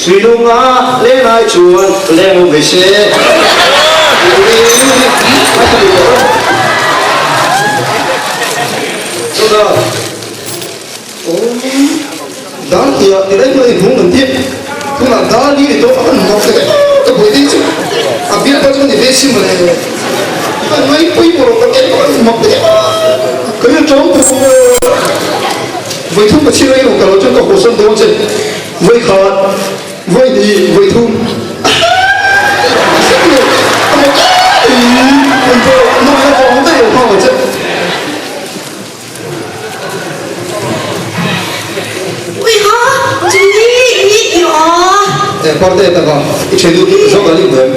Suilunga leng ai chuan leng lo ve se. Chutah Dar tia ti reng mai hmung an ti. Tunah dar ni ni tawh a kan mak ta ka buai dei chu. A bialpa chu ka ni ve si mawle. Ka ngai pawimawh lo ka en pawh an mak ta ka rilru tawng ta Vawi thum ka chhir rei lo ka lo chuan ka hawsan dawn che. Vawi khat, vawi hnih, vawi thum. A mak em pawh nawmna vang daih lo nghal ang che. E parte taka i ṭhen u zawk a nih hmel.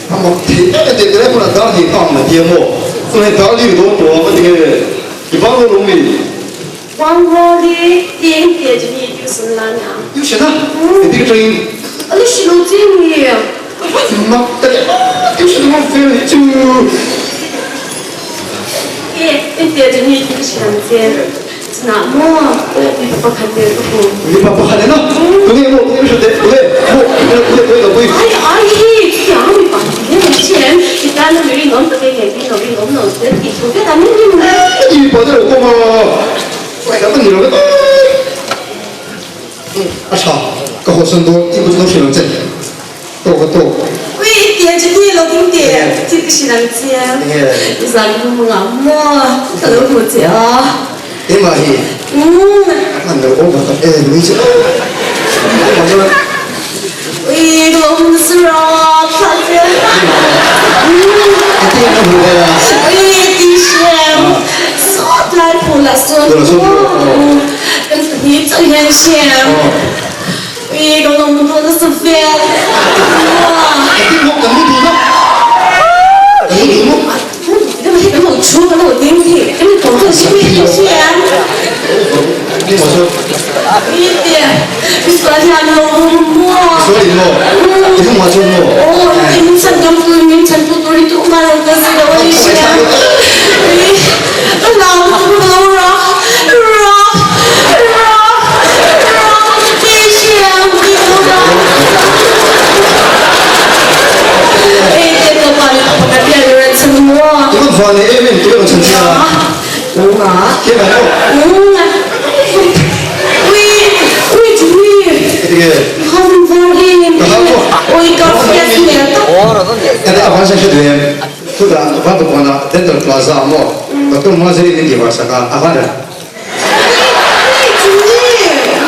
A mak thei em em teh hmunah dar hnih kha ang la tia maw? Tunah hian dar li ri dawn tawh a ka ti nge i vang dawn lo mi? Tuition a? Engtin atangin? Mak ta leh a, tuition a fel nih chu. Mipa pakhat nen a, tunge maw tunge hre teh, tunge maw tunge tunge ka pui. Heti mipa te lo kawm a, ngaihtuah ka ni lo vek a. A tha, ka hawsan dawn tih pawh chu lo hrilh ang che. Tawk a tawk. Ui i tiang chu ti lo ding teh thil ka hrilh ang che. I zan hmu ngah maw ka lo hmu che a. Keimah hi a lo over tak em mai che. Ui ka lo hmu nasa rawh thlah che. Engtin ka hmu ve a. Ui ti hrem sawt lai phulah sawn maw kan pahnih chauh hian hrem. Ui ka lo hmu nasa vel. Engtin maw kan mu dun a. Kan mu dun maw. Kan lo thu kan lo ding thei kan lo tawng thei hrim hrim. Ui te misual hian lo hmu maw. Misual in maw. I hmu chuan maw. Aw min chhan ngam tur min chhan tu tur hi tu mah lo ka si lo a ni hria. Ui ka hlau lutuk ka lo rak rak rak rak ti hria ti ka lo rak. Ei te ka pa ni pakhat hian i rawn chhan maw. Tu kan fa nei em em tu rawn chhan che a. Keimah maw. Ui ui Jimmy. Engtinge? Ka hau var em. Ka hau maw? Ui ka hriat hmel tak. Enge a van hre duh em? Chutah van tukhuanah Dental Plaza ah maw Doctor Mazari min tihvar sak a, a van reng. Ui Jimmy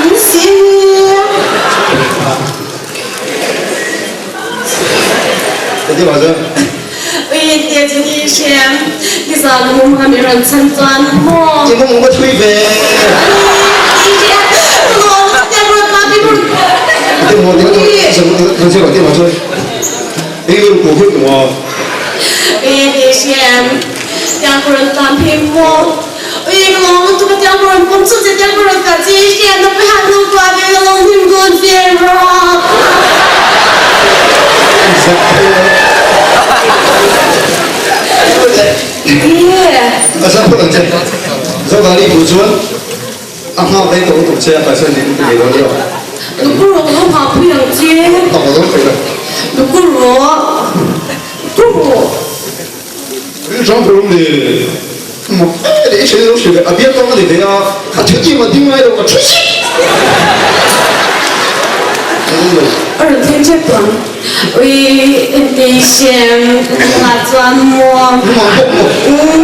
min si. Engtin mah chuan? Ui tia chu ni hriam, nizan mum kha min rawn chhan chuan maw? I mum ka thui ve. Ui ti hriam, nuam ka tia rawn ma ti rawn. Ti maw ti ka chuan ti mah chuan eng rilru pawh hi maw? Ui ti hriam, tiang ka rawn tlan phei maw? Ui ka lawm lutuk a tiang ka rawn pawm chu che tiang ka rawn kal che i hriat na pawh hian lo tuah ve ka lo hnim dawn ve rawh. A zak phawt ang che. Zodali bu chuan a nghak rei tawh lutuk che a kalsan nen ka nei dawn nia. Luku rawh ka lo nghah pui ang che. Ka lo pui ang. Luku rawh. Luku rawh. Rilṭam pawh ni mak e leh i hre lo hrilh a bial tawng a ni ve a, a thu tim a ding ngai lo ka thu zet A rawn thleng ṭep tawh ang. Ui engti hriam nungah chuan maw. Nungah bawk maw. Nungah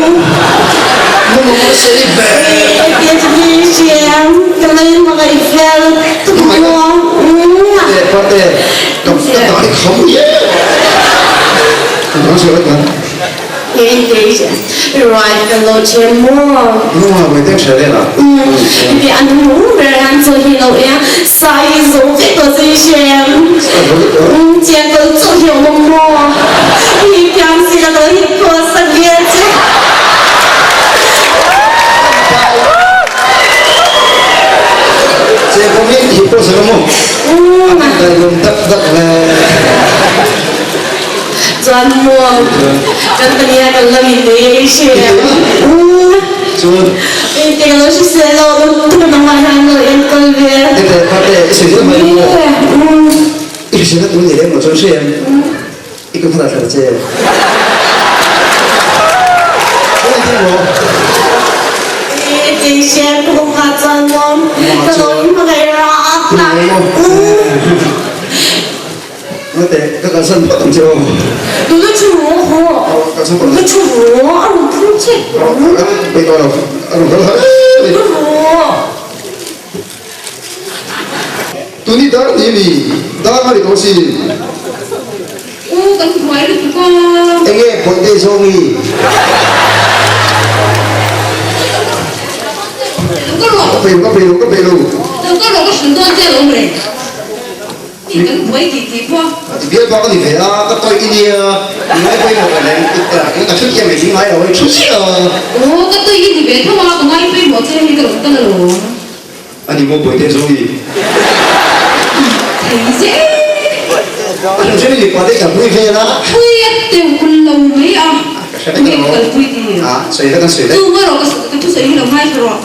maw sawi ve. Ui engti hriam ka lei hmangaih fel tuk maw. Te parte ka dah hi kham ye. Chuan maw kan pania kan la min nei ei hre Chuan Eng te lo hrisel lo lutuk nangmah hian lo enkawl ve. Tete pate. I sawi zel mai maw? I hrisel na tur ni lem maw chuan hria em? I ka hmunah thla ta che. Chuan engtin maw? Ngate, ka kalsan phawt ang che aw. Kalsan phawt ang che. Peih tawh lo, a rawn kal har em em. Tuni dar ni mi, dar a ri tawh si. Enge bawihte zawngi? Ka peih lo, ka peih lo, ka peih lo. Bial bak a ni ve a, ka tawih i nia, i ngai pawimawh ka leng, ka thu thiam mai ngai lo, i thu chiah a. Aw, ka tawih i ni ve tho a, ka ngai pawimawh che hei ka lo kal alawm. A ni maw Bawihte zawng i. Thei che. A hnu ṭhen i mipa te kalpui vel a. Pui a teuh kul lo mai a. Ka hre vek alawm. Tunge ka kalpui ti. A, sawi vek an sawi vek. Chu ngarawh ka thusawi hi lo ngaithla rawh.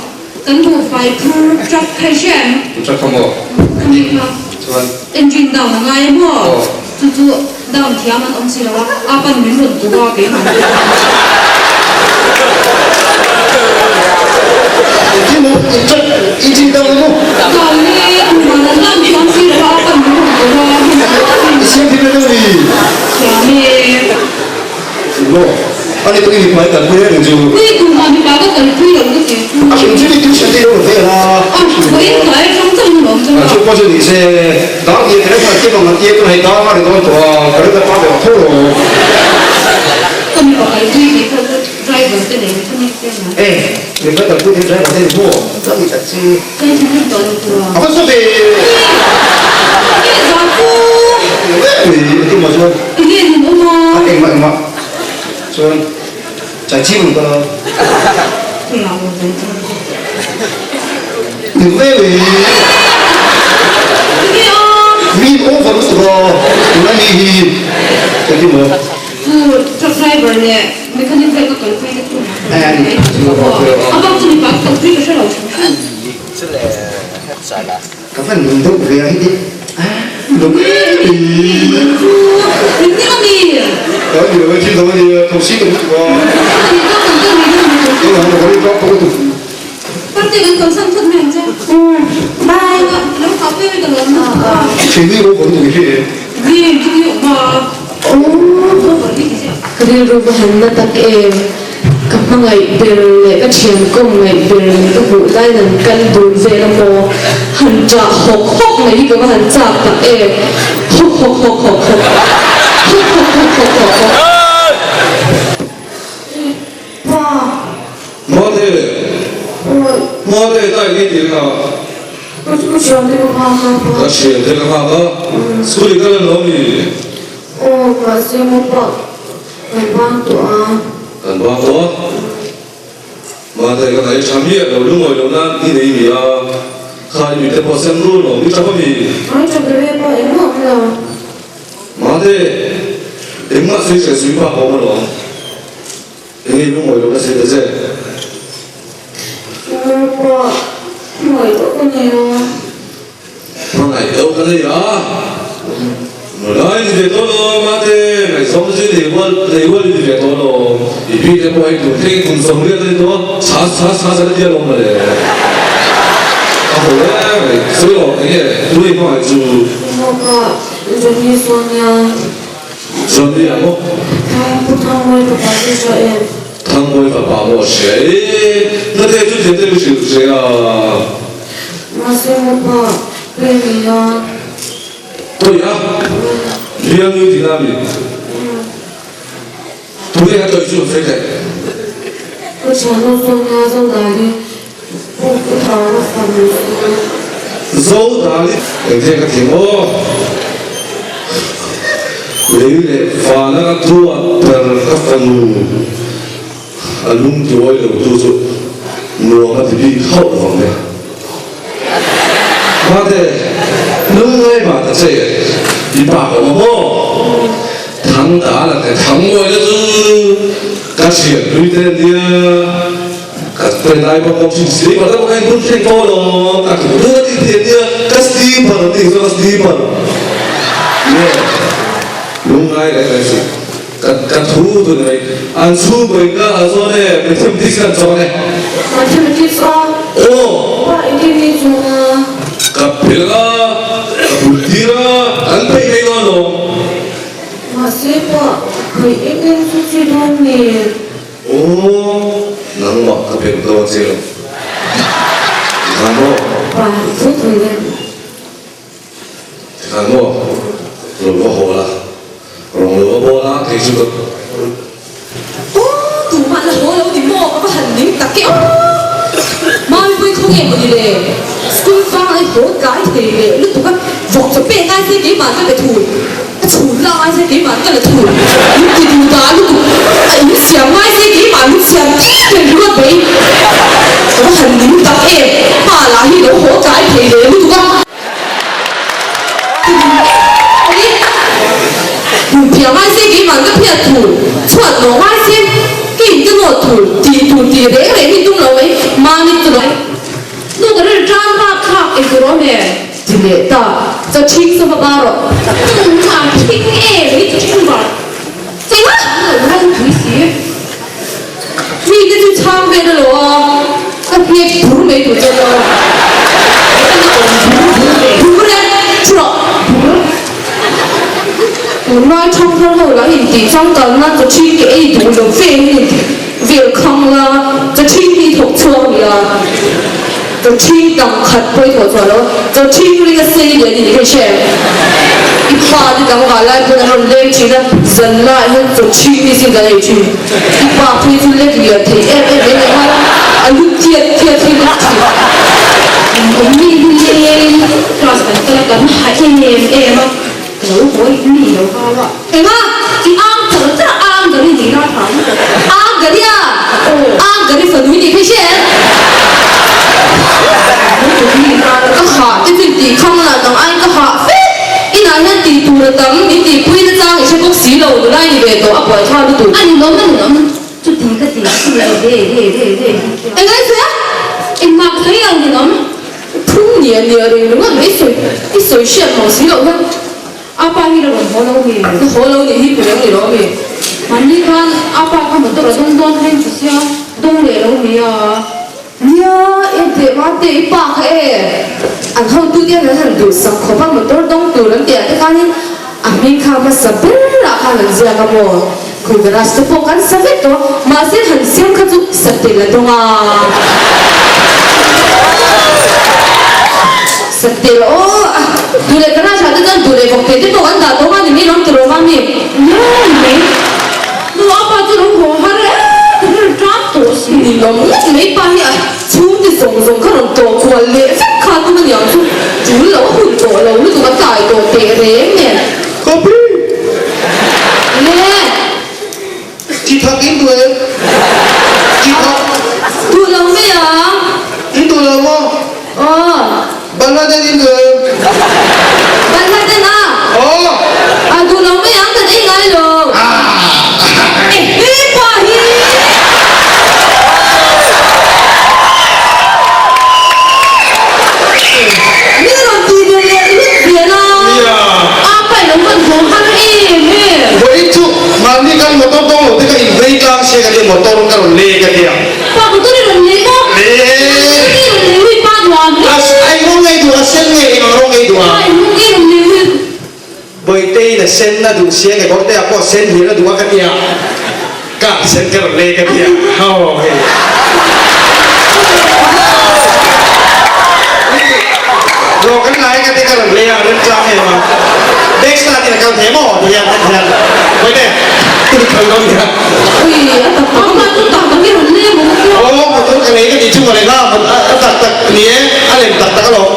Kan buhfai phur truck kha i hria em? Truck kha maw? Khami kha. Chuan? Engine down a ngai maw? Aw. Chu chu down thiam an awm si lo a, a pan min rawn tu a keimah ni. Engtin maw? In truck engine down a maw? Down e, tuman an down thiam si lo a, a pan min rawn tu a. I siam thim reng a ni? Thiam e. Maw? Ani pawhin mipa i kalpui reng chu. Pui kum ah mipa ka kalpui lo ka ti chu. A hrim hrim i tuition te i lo vel a. A vawiin tlai atang chauh in lawm chauh a. Chu pawh chu ni se, dar nia ka reng tia bang tia tuna hei dar a ri dawn tawh a, ka ring a pa ve tho lo. Ka mipa kalpui thei pawh chu driver te nei mechanic te an E, mipa kalpui thei driver te ni maw? Ka ni tak chi. Ka in thinrim tawh lo tur a. A va saw ve. Ui, nge zan chu. Ui, engtin maw chuan. Enge nun awm a? A engmah engmah chuan chai chim ang ka. Khawiah maw chai chim? Ning ve mai. Enge a? Mi over lutuk a, tuna mi hi engtin maw? Chu truck driver leh mechanic vel ka kalpui te chu a bak chu mipa ka kalpui ka hre lo hrim hrim. Ka van nung deuh ve a heti nung em i. Engtin a mi? Ka ni lo e thil dang a nia tho si ka lutuk a. Parte kan kalsan phawt mai ang che. Bye. Lo kah pui ka lawm lutuk a. Thingui lo vawng duh i hre em? Ri chu i awm a. Ka rilru va han na tak em? Ka hmangaih ber leh ka thian kawm ngaih ber leh ka hmuh laiin an kal dun vel a maw? Han ṭah hawk hawk mai hi ka va han chak tak em? Hawk hawk hawk hawk hawk hawk hawk hawk hawk hawk hawk. Pa. Mate. Mate dai ni tih kha. Ka thian te ka nghak a pa. Ka thian te ka nghak a. School i kal an lo mi? Aw mahse maw pa kan bang tawh a. Kan bang tawh a. Mate ka ngaih tha miah lo lungawi lo nan i nei mi a. Kha i mite pawh sen rul lo i tap a mi? Ai tap lo e pa engmah awm lo. Mate engmah sawi hre sui pa ka awm alawm. Enge lungawi lo ka sawi ta che? Aw pa hmangaih deuh ka nei a. Hmangaih deuh ka nei a, nula i ni ve tawh lo mate, ngaihzawng chu nei rual nei rual i ni ve tawh lo, i pi te pawh hei tun thleng kum 80 a ni tawh a, chha chha chha zan a tia lo mawle. A haw e mai, sawi rawh enge tui hmangaih chu? Engmawka Johnny sawn nia. Johnny a maw? Pu Thangmawi fapa chu hria em? Thangmawi fapa maw hria e, hnate chu thiam te mi hrilh hria a. Mahse maw pa, play nei a. Tawih a? Bial nui tihna a mi? Tunge a tawih chu an sawi theih? Ka thiannu chuan nia Zodali pu pu Thara fanu chu. Zodali engtiang ka ti maw? Lei leh vana ka duat ber ka fanu. A lung tuai lo tu chu nuam a ti bik hauh vang e. Mate, lung ngai mah ta che, i pa ka awm a maw? Thang ta la te thang mawi na chu ka thian hlui te nia, ka pen lai bawk awm thin si, ka la bawk a in hun thleng tawh lo, ka duh duh a ti thei ania, ka si. Sleeper an tih zawk a sleeper. Nge lungngai reng reng suh. Ka ka thu tun mai. An chhungkaw in ka a zawn e mathematics kan chawn e. Mathematics a? Aw. Pa engtin nge chuan a? Ka phel a, ka bul tir a, an peih mai dawn lo. Mahse pa, khawi eng eng chu chi dawn nge? Aw, nangmah ka pek dawn che lo. Tikhan maw? Pa, thu thui le. Tikhan maw? Lo va haw la, rawng lo va bawl a, kei chu ka. Aw, tumah la haw lo ni maw? Ka va han ning tak e aw! Mami pawhin khaw nge maw ni le? School vang a i haw tlai thei leh lutuk a, vawk chaw pek ngai se keimah ka pe thul. A chhun la ngai se keimah ka la thul. Min ti duh ta lutuk. A in siam ngai se keimah min siam tir reng ringawt mai. Ka va han ning tak em! Pa lah hi lo haw tlai thei leh lutuk a. Ti ning em mai. Hmun phiah ngai se keimah ka phiat thul. Chhuat nawh ngai se kei ka nawt thul. Tih tur tih reng reng hi tum lo mai. Mami chu lo. Nu ka rilru tan bak thlak ei tur awm e. Ti leh ta, chaw ṭhing chu va ba rawh. Umm a ṭhing em i chaw ṭhing bar. Cheng a! Lo rawng pui si. Mi te chu chhang vel a lo a, ka hnek bur mai tur che lo. Ka na awm bur bur ve. Bur e, ṭhu rawh. Bur. Tunlai ṭhangthar ho lah in tih changkanna chaw ṭhing ke ei duh lo ve in inti vel khang la, chaw ṭhing hi thawk chhuak nia. Chaw ṭhing tam khat pawh i thawh chhuah lo, chaw ṭhing ring a sei leh a ni tih ka hre. I pa te tlangval lai pawn an rawn leng ṭhin a, zan laiah hian chaw ṭhing hi sin kan ei ṭhin. I pa phei chu lek lian thei em em mai leh nghal a, a lu tiat tiat hi lek ṭhin. Mi hi leng class kan kal a, kan ha em em a, ka lo haw i mi lo hau a. Enga? I ang char char a, ang gari ni la thang. Ang gari a? Ang gari fanu i nih phei hre em? Ka hah te chu intih khang lah dang aiin ka hah fe. Inah hian tih tur a tam, min tihpui na chang i hre bawk si lo, nula i ni ve tawh, a buai thlak lutuk. A ni lawm, a ni lawm. Chuti ka ti chu lo ve ve ve ve. Enga i sawi a? Engmah ka sawi lo ni lawm. Phung nia nia reng ringawt mai sawi, i sawi hriat mawh si loh hian. A pa hi la rawn haw lo mi? La haw lo nih hi pireng ni lo mi? Mahni khan a pa kha motor a dawng dawn kha in ti sia, dawng leh lo mi a? Nia, en teh ma teh i pa kha e, an hotu te hian an han duhsak khawp a, motor dawng tur an tih ah te khanin a hming kha hmasa ber ah khan an ziak a maw? Khawi garage te pawh kan sa vek tawh, mahse han siam kha chu sa tel a dawng a. Sa tel aw a, duh leh garage ah te chuan duh leh vawk thei te pawh kan dah tawh a ni mai lawm ti rawh mami. Ngai mai, nu a pa chu lo haw har e, ka rilru tan tawh si. Ni lawm ngawt mai pa hi a chhungte zawng zawng kha rawn tawh kual leh vek kha tum a niang chu tul lo a hun tawh lo lutuk a tlai tawh teh reng nen. Copy! Le! Chi thak in duh em? Chi thak. Duh lo mai ang. In duh lo maw? Aw. Balhla den in duh em? Balhla den a? Aw. A duh lo mai ang kan ei ngai lo. Ah! E he pa hi! Mi rawn ti ve leh lut zel a. Nia. A pa i lo hman haw har em em. Vawiin chu mahni kan motor dawng lo te ka invei tlang sia ka tia motor ka rawn lei ka tia. Pa motor i rawn lei maw? Le. Motor i rawn lei hui pa nuam hle. A ai rawng ngei duh a sen ngei eng ang rawng ngei duh a. Pa eng rawng ngei rawn lei hui. Bawihteiin a sen a duh sia kekawr te ah pawh a sen hlir a duh a ka tia. Ka sen ka rawn lei ka tia. Aw hei. Lo kan ngai ka tia ka rawn lei a remchang em a. Next time in a kal thei maw ti hian ka ti hian. Bawihtei i kal dawn nia. Ui a tak tak a chu tak tak i rawn lei maw ka tia. Aw motor ka lei ka tih chu maw le kha a tak tak ni e a lem tak tak alawm.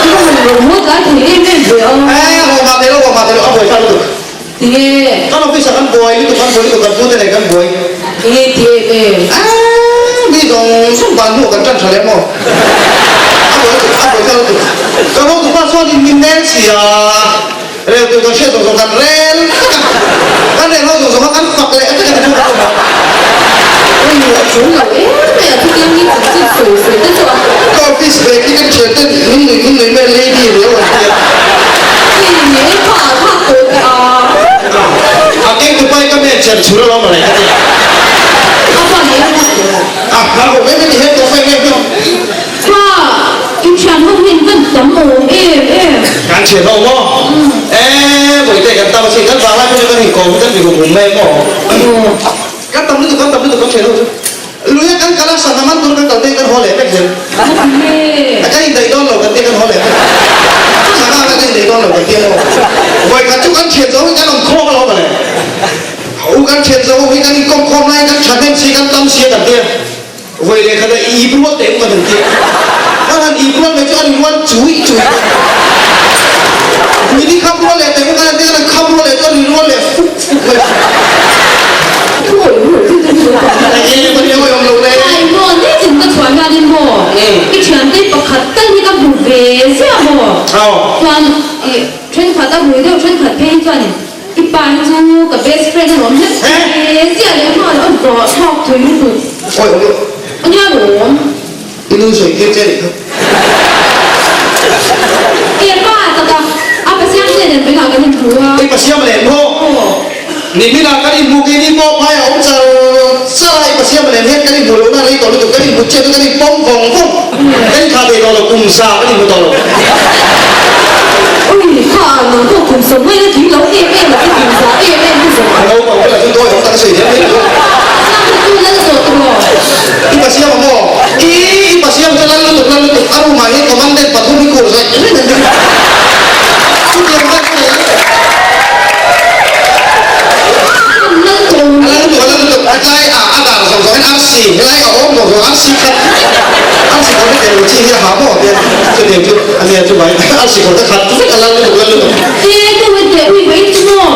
I va han rawn haw tlai thei em em ve aw. Eh haw mah thei lo haw mah thei lo a buai thlak lutuk. Tinge? Kan office ah kan buai lutuk kan buai lutuk kan pute nen kan buai. Tinge ti em em? Aaa mi zawng zawng van hnu kan tan tha leh maw? A buai lutuk a buai thlak lutuk. Ka hotu pa chuan in min nel si a, rel tur kan hriat zawng zawng kan rel vek a, kan rel ho zawng zawng kha kan fak leh vek a ti chu kan awm a. Ui a tul lo em mai a, chutiang hi chanchin sawi sawi te chu a. Ka office ve khi kan thian ten min. Thian ho maw? Ee Bawihte kan tam asin, kan vanglai pawh chu kan inkawm hi kan ti hum hum mai maw? Kan tam lutuk, kan tam lutuk kan thian ho chu. Luia kan kal a, sangha man tur kan kal te kan haw leh vek zel. Kan indaih dawn lo kan tia kan haw leh vek. Sangha kan indaih dawn lo kan tia maw? Vawikhat chu kan thian zawng hi kan awm khawm alawm mawle. U kan thian zawng hi kan inkawm khawm laiin kan thahnem si, kan tam si a kan tia. Vawi leh khat a i ip rual teh kan han ti a, kan han ip rual mai chu an rual chui chui mai. Mini kham rual leh teh kan han ti a, kan han kham rual leh chu an rual leh fuk fuk mai. Thenkhat a hui deuh thenkhat phei hi chuanin I pa hi chu ka best friend a lawm hlek e ziah leh nghal a zawh thlak thei lutuk. Awi awm loh. A nia lawm. I nu sawi tir che nih kha. Ke pa taka a Pasiam che nen vengah kan inhmu a. I Pasiam leh maw? Aw. Nimin ah kan inhmu kei ni pawh phai a awm char char a i Pasiam leh hian kan inhmu lohna rei tawh lutuk kan inhmu chiah chu kan inpawm vawng vawng. Kan inthlah thei tawh lo kum sa kan inhmu tawh lo. Ui kha nang pawh kum sawm mai na tling lo em em a te kum za em em te zawh. A naupang bulah chuan dawi awm tak a sawi hian mai lo. Siam chu tu lal zawh tawh maw? I pa siam a maw? I i pa siam chu lal lutuk lal lutuk a room ah hian commandant pathum hi khur zaih reng an ni. Chutiang khan ka lal. Lal tawh. A lal lutuk a lal lutuk hetlai ah a dar zawng zawng hian arsi helai a awm zawng zawng arsi khat arsi kawr hi tel chi hi a ha maw tia chutiang chu a nia chu mai arsi kawr te khat vek a lal lutuk lal lutuk. E tu he teh ui mai chu maw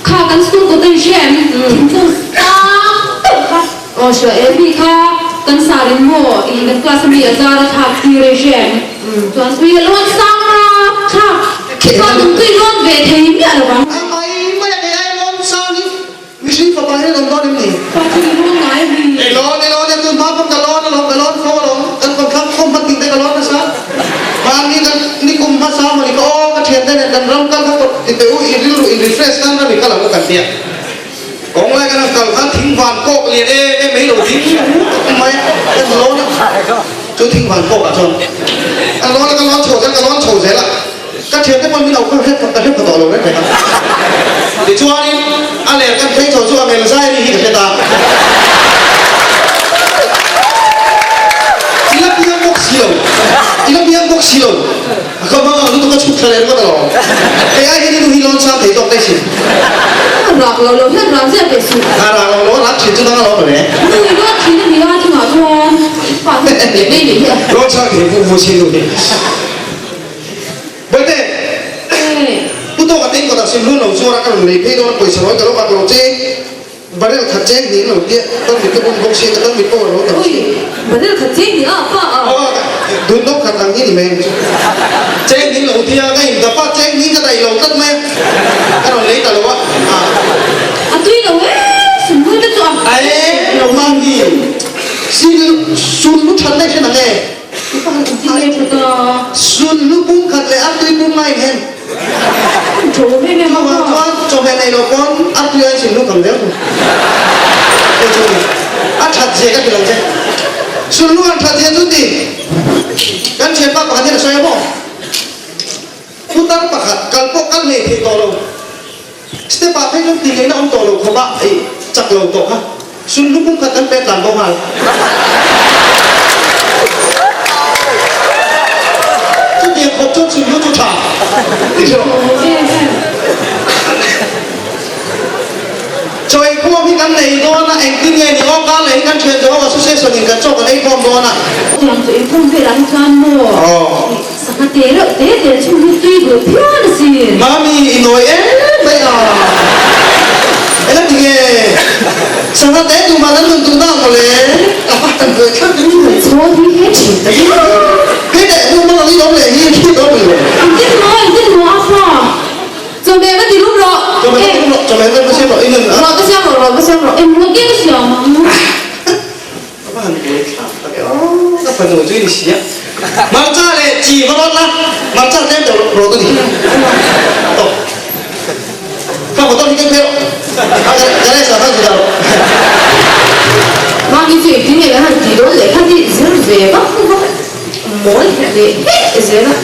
kha kan school kawt a inhria em thingkung sang deuh kha aw hria em mi kha kan sar in maw i kan class ami a zar a thlak tir a inhria em chuan ui a lawn sang rap thlak chuan nungtui lawn ve thei miah lo vang. A mai mai a kei ai lawn sang hi Mihring fapa hi an awm dawn em ni? Pa chu i lawn ngai a mi? I lawn, i lawn e, tun hma pawn ka lawn alawm, ka lawn fo alawm, kan kawmthlang khawm hman ting te ka lawn nasa. Mahni kan nikum hmasa mawni ka aw ka thiante nen kan ram kal kha kawt ti teh u, i rilru in refresh nan ram i kal ang u kan tia. Kawng lai kan han kal khan thing van kawk lian em em mai lo ding vut mai a, kan lawn a, chu thing van kawk ah chuan ka lawn a, ka lawn chho zel, ka lawn chho zel a. Ka thiante pawn min lo kal hrep ka hrep tawh lo reng reng a. Tichuanin a ler kan phei chho chu a mel zai ri hi ka hre ta. I la piang bawk si lo, i la piang bawk si lo. Ka hmang ang lutuk ka chhuk thla leh ringawt alawm. Kei ai hian i nu hi lawn sang thei tawk daih sin. Rak lo lo hian rak ziah teh suh. A rak lo lo a rak thin chu dang alawm mawle. Nu i lawn thin a nia chungah chuan pa chu leh mai nih hi a. Lawn sang thei vu vu sin nu hi. Bawihte, Pu Tawka te in kawtah sim hlun lo chu a ka rawn lei phei dawn a, pawisa rawi ka lo bak lo che, barrel khat cheng hnih in lo tia, tan mit ka bun bawk si, ka tan mit pawh a lo tam si. Ui, barrel khat cheng hnih a pa a. Aw, dun dawk khat ang hi ni mai ang chu. Cheng hnih lo tia, ka in dap a, cheng hnih ka daih lo tlat mai a, ka rawn lei ta lo a, a. A tui lo e, sim hlun te chu a. Ae, lo hmang hi, sil, sul lu that daih hre nang e. Sunhlu pum khat leh a tui pum mai hen. Chuvang chuan chawhmeh nei lo pawn a tui aiin sunhlu kang zel thung. Hei chu ni. A that zia ka ti lo che. Sunhlu an that zia chu ti. Kan thianpa pakhat hian a sawi a maw? Putar pakhat kal pawh kal hlei thei tawh lo. Step ah phei chuan ti ngaihna awm tawh lo khawp a, ei chak lo tawh kha sunhlu pum khat kan pet tlan bo nghal. Chutiang khawp chuan sunhlu chu tha ti hreh rawh. Chawi khawm hi kan nei dawn a, engtin nge ni aw ka leh hi kan thian Jehovah Association in kan chaw kan ei khawm dawn a. Chutiang chaw ei khawm velah hi chuan maw Sangha te reuh te te chhung hi tui duh phian a sin. Mami i nawi em mai a. Eng a ti nge? Sangha te duh mah nan rawn duh na ang mawle. A va han buai thlak ding mai. Chaw hi he thin ta ding. Hei leh hnu hmang ang in awm leh hi khi awm lo. Engtin maw engtin maw a fa. Chawhmeh va ti rum rawh. Chawhmeh va ti rum rawh chawhmeh va siam rawh in an. Rawh va siam rawh rawh va siam rawh. Eng rawh nge ka siam ang. Ka va han buai thlak tak e aw, ka fanu chu i ni si a. Hmarcha leh chi va rawt la, hmarcha tlem deuh rawt a ni. Tawp. Ka motor hi keng phei rawh. A garage ah khan zu dah rawh. Mami chu engtin nge kan han tih dawn leh kha ti zir ve vak vak mawl leh hleh zel a.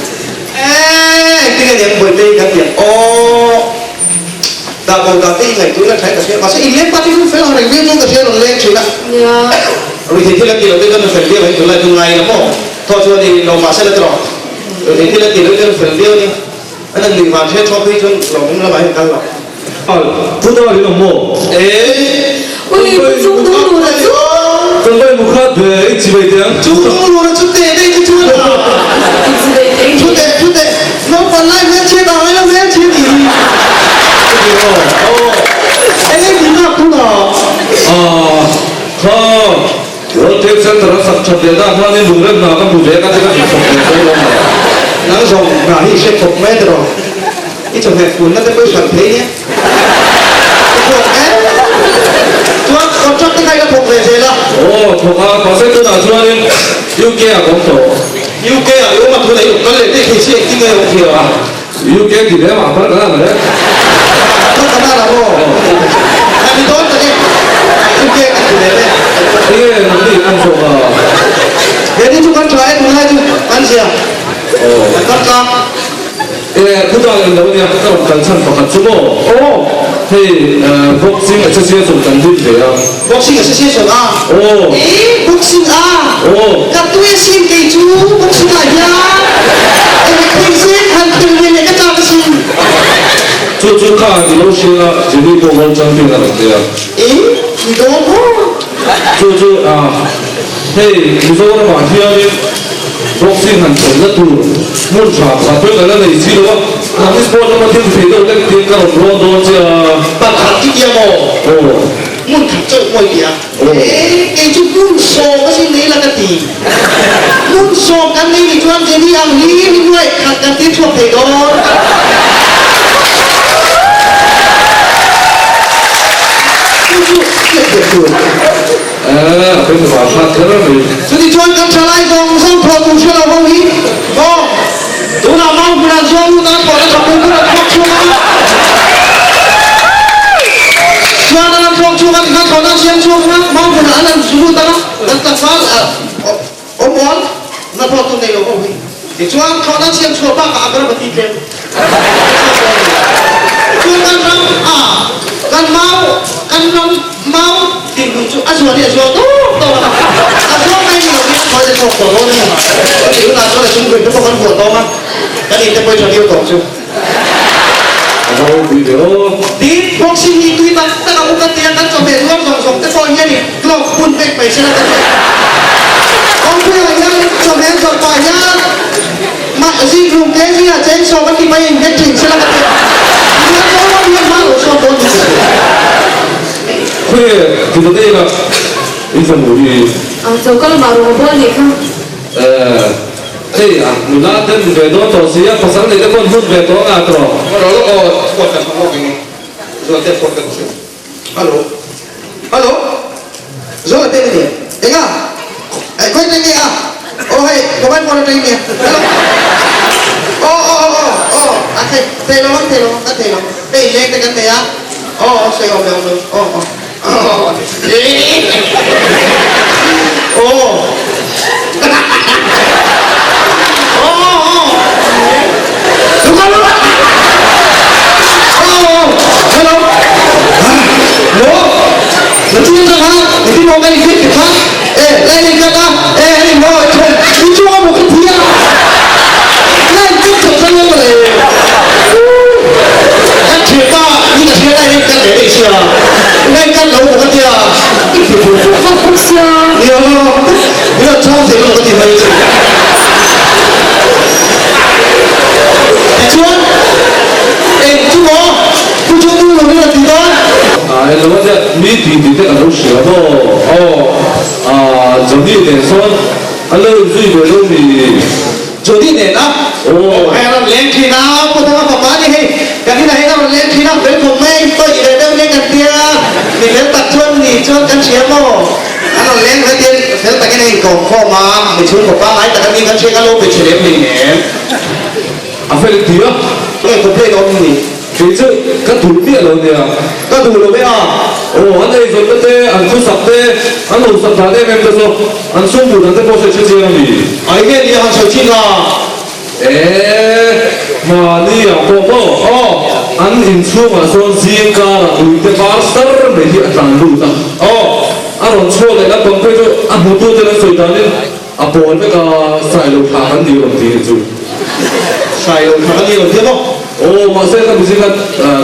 Eeh engtin nge niang Bawihte kan ti ang aw dah bo dan te i ngaihtuah ila tha in ka hria mahse i leng pa te chu fel ang reng viau chuan ka hria rawn leng thin a. Nia. Ruihtheih thil an tih loh te chuan fel viau ang tunlai chu ngai ila maw thaw chuan i lo mahse la tawh ruihtheih thil an tih loh chuan fel viau ania an han nuih van hre thawk phei chuan lawm lam lamah hian kal lo. Al, pu dar in awm maw? Eeh. Ui, pu chung dung lura chu. Kan vai mu khat ve, i chi vei teh ang. Chung dung lura chu teh daih chu chuan a. I chi vei teh Thu teh, thu teh. Naupang lai hmelchhiat ah ngai lo hmelchhiat tih hi. Aw, aw. Eng eng tih nak thung ah. Ah, kha. World Trade Center a sak that leh dah khanin lungrem hna ka hmu ve ka ti ka hmu chawp ve dawn lo mai. Nang zawng hna hi i hre khawp mai tiraw? I chawhmeh funna te pawh i hralh thei nia. I thawk em? Chuan contract te kha i la thawk ve zel a? Aw, thawk a, mahse tunah chuanin UK ah ka awm tawh. UK ah i awm a, tunah i awm kal leh daih thei si engtin nge i awm thei a? UK ti ve mah phal kan ang le. Phal kan ang maw? Kan ni dawn tak e. UK kan ti ve le. Enge nangni an zawk a? He ni chu kan tha e tunlai chu kan zia. Kan kal tlang. E khutah in lo nia ka rawn kal chhan pakhat chu maw? Aw. Hei boxing association kan din ve a. Boxing association a? Aw. E boxing a? Aw. Ka tui asin kei chu boxing ah hian eng thei zel han tel ve leh ka chak asin. Chu chu kha i lo hria a, Jenny pawh world champion a rawn tia. E ni dawn maw? Chu chu a hei Mizoram ah hianin boxing han khelh na tur hmun tha pakhat pawh ka la nei si lo a, nang hi sport lama thil thei deuh lek tiin ka rawn rawn dawn che a. Pakhat chu tia maw? Aw. Hmun khat chauh mawi tia. E kei chu hmun sawm a sin nei la ka ti. Hmun sawm kan nei ni chuan Jenny ang hi hi nuaih khat kan tir chhuak thei dawn. Chu chu hriat thiam tur. E a beng var hrat kher mai. Chuti chuan kan thalai zawng zawng thawh tur hre lo ho hi maw tunah mau hmunah zuang lut a thawhna tha pui pui an thawk chhuak a. Chuan an thawk chhuak a tikhan thawhna an siam chhuak a mau hmunah an han zu lut a kan tlangval awm awl na thawh tur nei lo ho hi. Tichuan thawhna an siam chhuah bakah agarbati tlem Chuan kan ram a kan mau kan ram mau dinhmun chu a zuan hi a zuang tawk tawk a, a zuang mai ni lovin a khawi te chhuak tawh dawn a ni. Chutih hunah chuan a chung rim te pawh kan vuah tawng a, kan in te pawh i tha viau tawng chu. A va ropui ve aw. Tin, boxing hi tui tak tak a uk a tia kan chawhmeh zuar zawng zawng te pawh hian in glove bun vek mai sela ka ti. Kawngpuiah hian chawhmeh an zawrh pah hian mah zikhlum te zingah chainsaw kan ti mai in vek thin sela ka ti. Tichuan Zoram hian hma lo sawn dawn ni si. Khawi ti ta daih ila i fanu hi. A choka lamah rawn a bual nih kha. Eh. Hei a nula te ni ve dawn tawh si a, pasal nei te pawh an hun ve tawh ang a tawh. Hello lawk aw, phone kan hmang lawk eng Zualte phone kan hre. Hello. Hello. Zualte ni ni. Eng a? Eh khawi teng nge a? Aw hei mobile phone atang nia. Hello. Aw aw aw aw aw a thei thei lo ang thei lo ang kan thei lo. Hei leng te kan nei a. Aw aw sawi awm lo awm lo. Aw aw. Ngai kan lo ka tia. I ti fur fur vak bawk sia. Nia, i rawn chhang thei lo ka ti mai chu. Tichuan, eng chu maw Pu Chu tu lo in a ti dawn? A hello a tia, mi ti ti te ka lo hria maw? Aw, ah Johnny nen sawn a lo inzui ve lo mi? Jody nen a Aw. Hei a rawn leng thin a, Pu Thanga fapa a ni hei, kan inah hian a rawn leng thin a, fel khawp mai a inpawih ve deuh nia kan tia, mi fel tak chuan ni chuan kan hria maw? An rawn leng ve tiin fel takin a inkawm khawm a, mi chhungkaw pangngai tak a ni kan hria ka lo be che lem hlei nem. A fel ti a. Nge complain awm ni? Kei chu ka duh miah lo nia. Ka duh lo e a. Aw, an eizawnna te, an thusak te, an losak dan em em te chu an sum duh dan te pawh sawi chhe chiang a ni. Ai nge nia han sawi thin a. Eeh. Mahni ah pawh maw Aw. An inchhungah sawn zing karah uite var sar mai hi a tlan lut a. Aw. A rawn chhuak leh lampang phei chu a hmutute an sawi danin a pawl vek a, Sailo thla kan ni rawn ti chu. Sailo thla kan ni rawn ti a maw? Aw, mahse ka mi zinga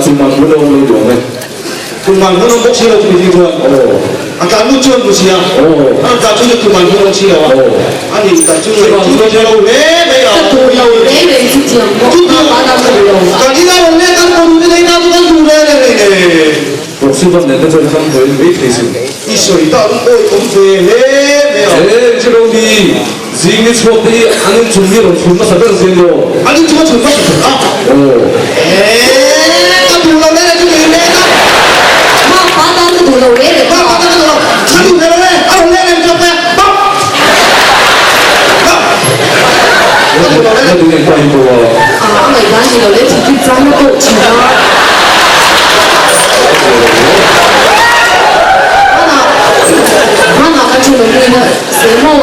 chungman hmun a awm lo duang e. Chungman hmun a awm bawk si lo chu mi zing chuan. Aw. A tlan lut chuan mu si a. Aw. A rawn tlan chu chu chungman hmun a awm si lo a. Aw. A ni tak chu ngaih chu ni lo hle mai a. Ka duh lo reng reng chu tiang pawh Chu a tiang ka duh lo. Kan ina rawn let an kaw duh te nei ta chu kan duh reng reng reng e. Proxy van nen te chuan kan hawi mai thei sin. I sawi ta ang awi awm ve hle mai a. He chilo mi zing ni chhuak te hi an inchung hi rawn chhun hmasa ber zel maw? An inchung a chhun hmasa ber a. Aw. Eee ka duh lo leh chu ni leh ta. Ma pa tan ka duh lo leh leh. Ma pa tan ka duh lo. Ka duh ve lo le. A rawn leh leh chawp mai a. Bap. Bap. Ka duh lo leh. Ka duh engpah hi pawh a. A a ngaihdan ni lo leh thingthing chang na pawh thin a. Hmanah kan thin awm uina se maw?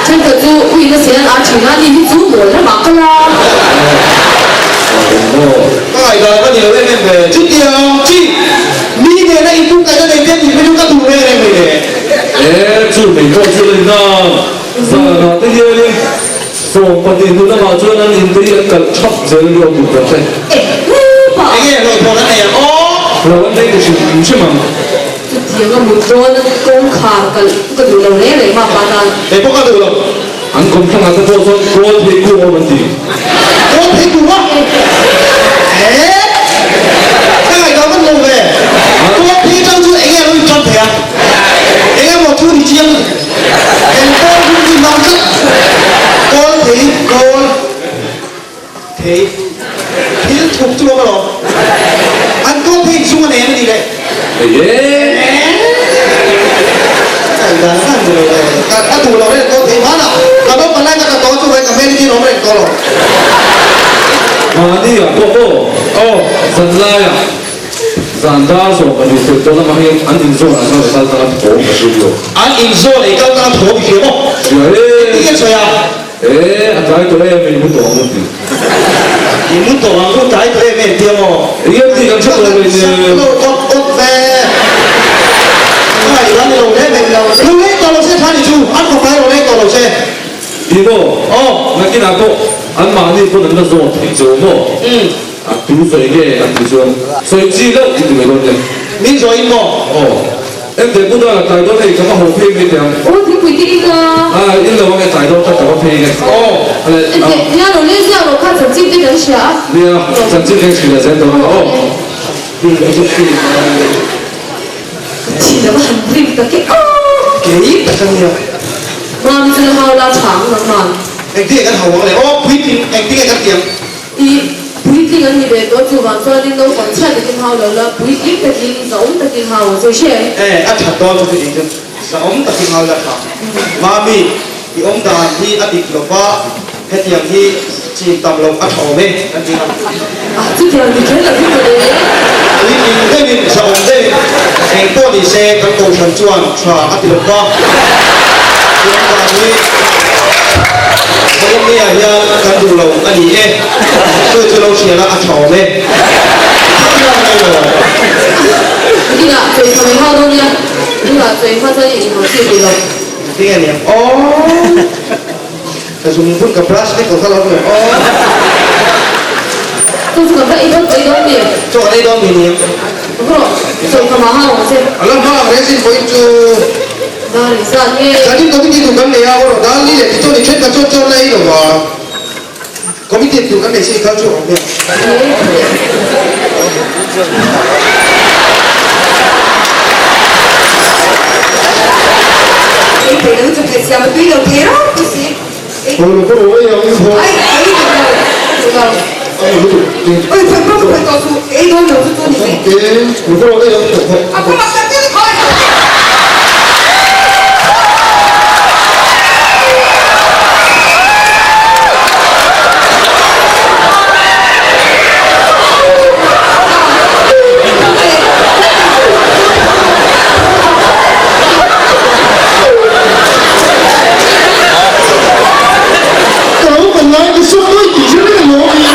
Thenkhat chu uina se an ah thin a, ni hi chu mawl ramah kal a. Ka ngaihdan ka ni lo em em ve. Chutiang chi mi nena inpumkaihna nei te tih phei chu ka duh reng reng mai le. E, chu mai pawh chu la ni na. Zanah te hianin 20 hnu lamah chuan an inte hi an kalh thap zel a ni aw tih ka hre. E, hupa! Enge hlauhthawn an nei ang aw? Hlo an nei ta hrim hrim ang. Chutiang a mut dawn a kawngkhar kalh ka duh lo reng reng mah pa tan. Kei pawh ka duh lo. An kawmthlangah te pawh chuan kawl thei kung awm an ti. Kawl thei kung a? E, ka ngaihtuah vat lo ve. Kawl thei atang chuan enge a lo intan thei a? Enge maw thu ni chiang? Eng kawl hun hi hmang tlat. Kawl thei, kawl thei. Thil thup chu awm alawm. An kawl thei inchhung a nen a ni le. Ka dan khan ni lo le. Ka ka duh lo reng kawl thei hmanah. Ka naupang lai ka ka tawn chu vai ka hmel hi awm reng tawh lo. Mahni ah pawh aw. Aw. Zanlaiah. Zan dar 20 fel tawh lamah hian an inzawn an kal kal tanga thawm ka hria lo. An inzawn ei kal tanga thawm i hria maw? Hria e. Engtin nge sawi a? E, a tlai tawh em i mu tawh ang u ti. I mu tawh ang u tlai tawh em em tia maw? Eng nge tih kan hre tawh mai Sak nen. lo awt awt ve. Ka ngaihdan ni lo hle mai. Lo leng tawh lo se tha ni chu, an fapa erawh leng tawh lo se. Ti maw? Aw. Nakinah pawh anmahni pawn an la zawt thei che u maw? Umm. A tu sawi nge an ti chuan sawi chi loh ti mai dawn nia. Min zawin maw? Aw. Ente pu dara tlai dawn hei ka va haw phei mai teh ang. Aw thingpui te in a. A in lo ang e tlai dawn kha ka va phei nge. Aw. Ale. Ente nia lo leng ziah rawh kha chanchin te kan hria a. Nia chanchin kan hria zel dawn a aw. Ka thin a va han rim tak e aw. Kei tak a nia. Mami chu la hau la tha ang nangman. Engtinge kan hau ang le aw puitling engtinge kan ti ang. I puitling an ni ve tawh chuvang chuanin naupang chhiat takin hau lo la, puitling takin zahawm takin hau ang che hre. E, a that dawn chu chutih chu zahawm takin hau la tha. Mami, i awm dan hi a dik lo va, hetiang hi chin tam loh a tha awm e, kan ti ang. A, chutiang ni kher lo hi mawle. Puitling deuhin zahawm deuhin eng pawh ni se kan kohhran chuan tha a ti lo va, i awm dan hi. Colombia hian kan duh lo a ni e. Chu chu lo hriat a a tha awm e. Thang mai lo. Tunah chawi tha mai hau dawn nia. Tunah chawi hma chuan i inhau chi rih lo. Tinge a niang aw. Ka zung bun ka brush vek lo kha lo awm aw. Chu chu kan va ei dawn ei dawn mi? Chaw kan ei dawn mi niang. Rawh, chawi tha mah hau ang che. A lo hma ang reng sin pawhin chu. Dar in zat nge? Zanin committee tur kan nei a, aw dar li leh tichuan i then khat chuan chuan la ei lo a, committee tur kan nei se i kal chu a awm em? Ei thei lo chu thei siam a tui lo thei rau chu si. Aw lo pawh ei ang i Ai ei duh lo duh lo. Oi phei pawh ka phei tawh suh ei dawn lo chu chu ni si. Lo pawh ei ang tawh A pawh a tak tak a Ka lo pan lai ka sawm daih tih hre reng alawm i.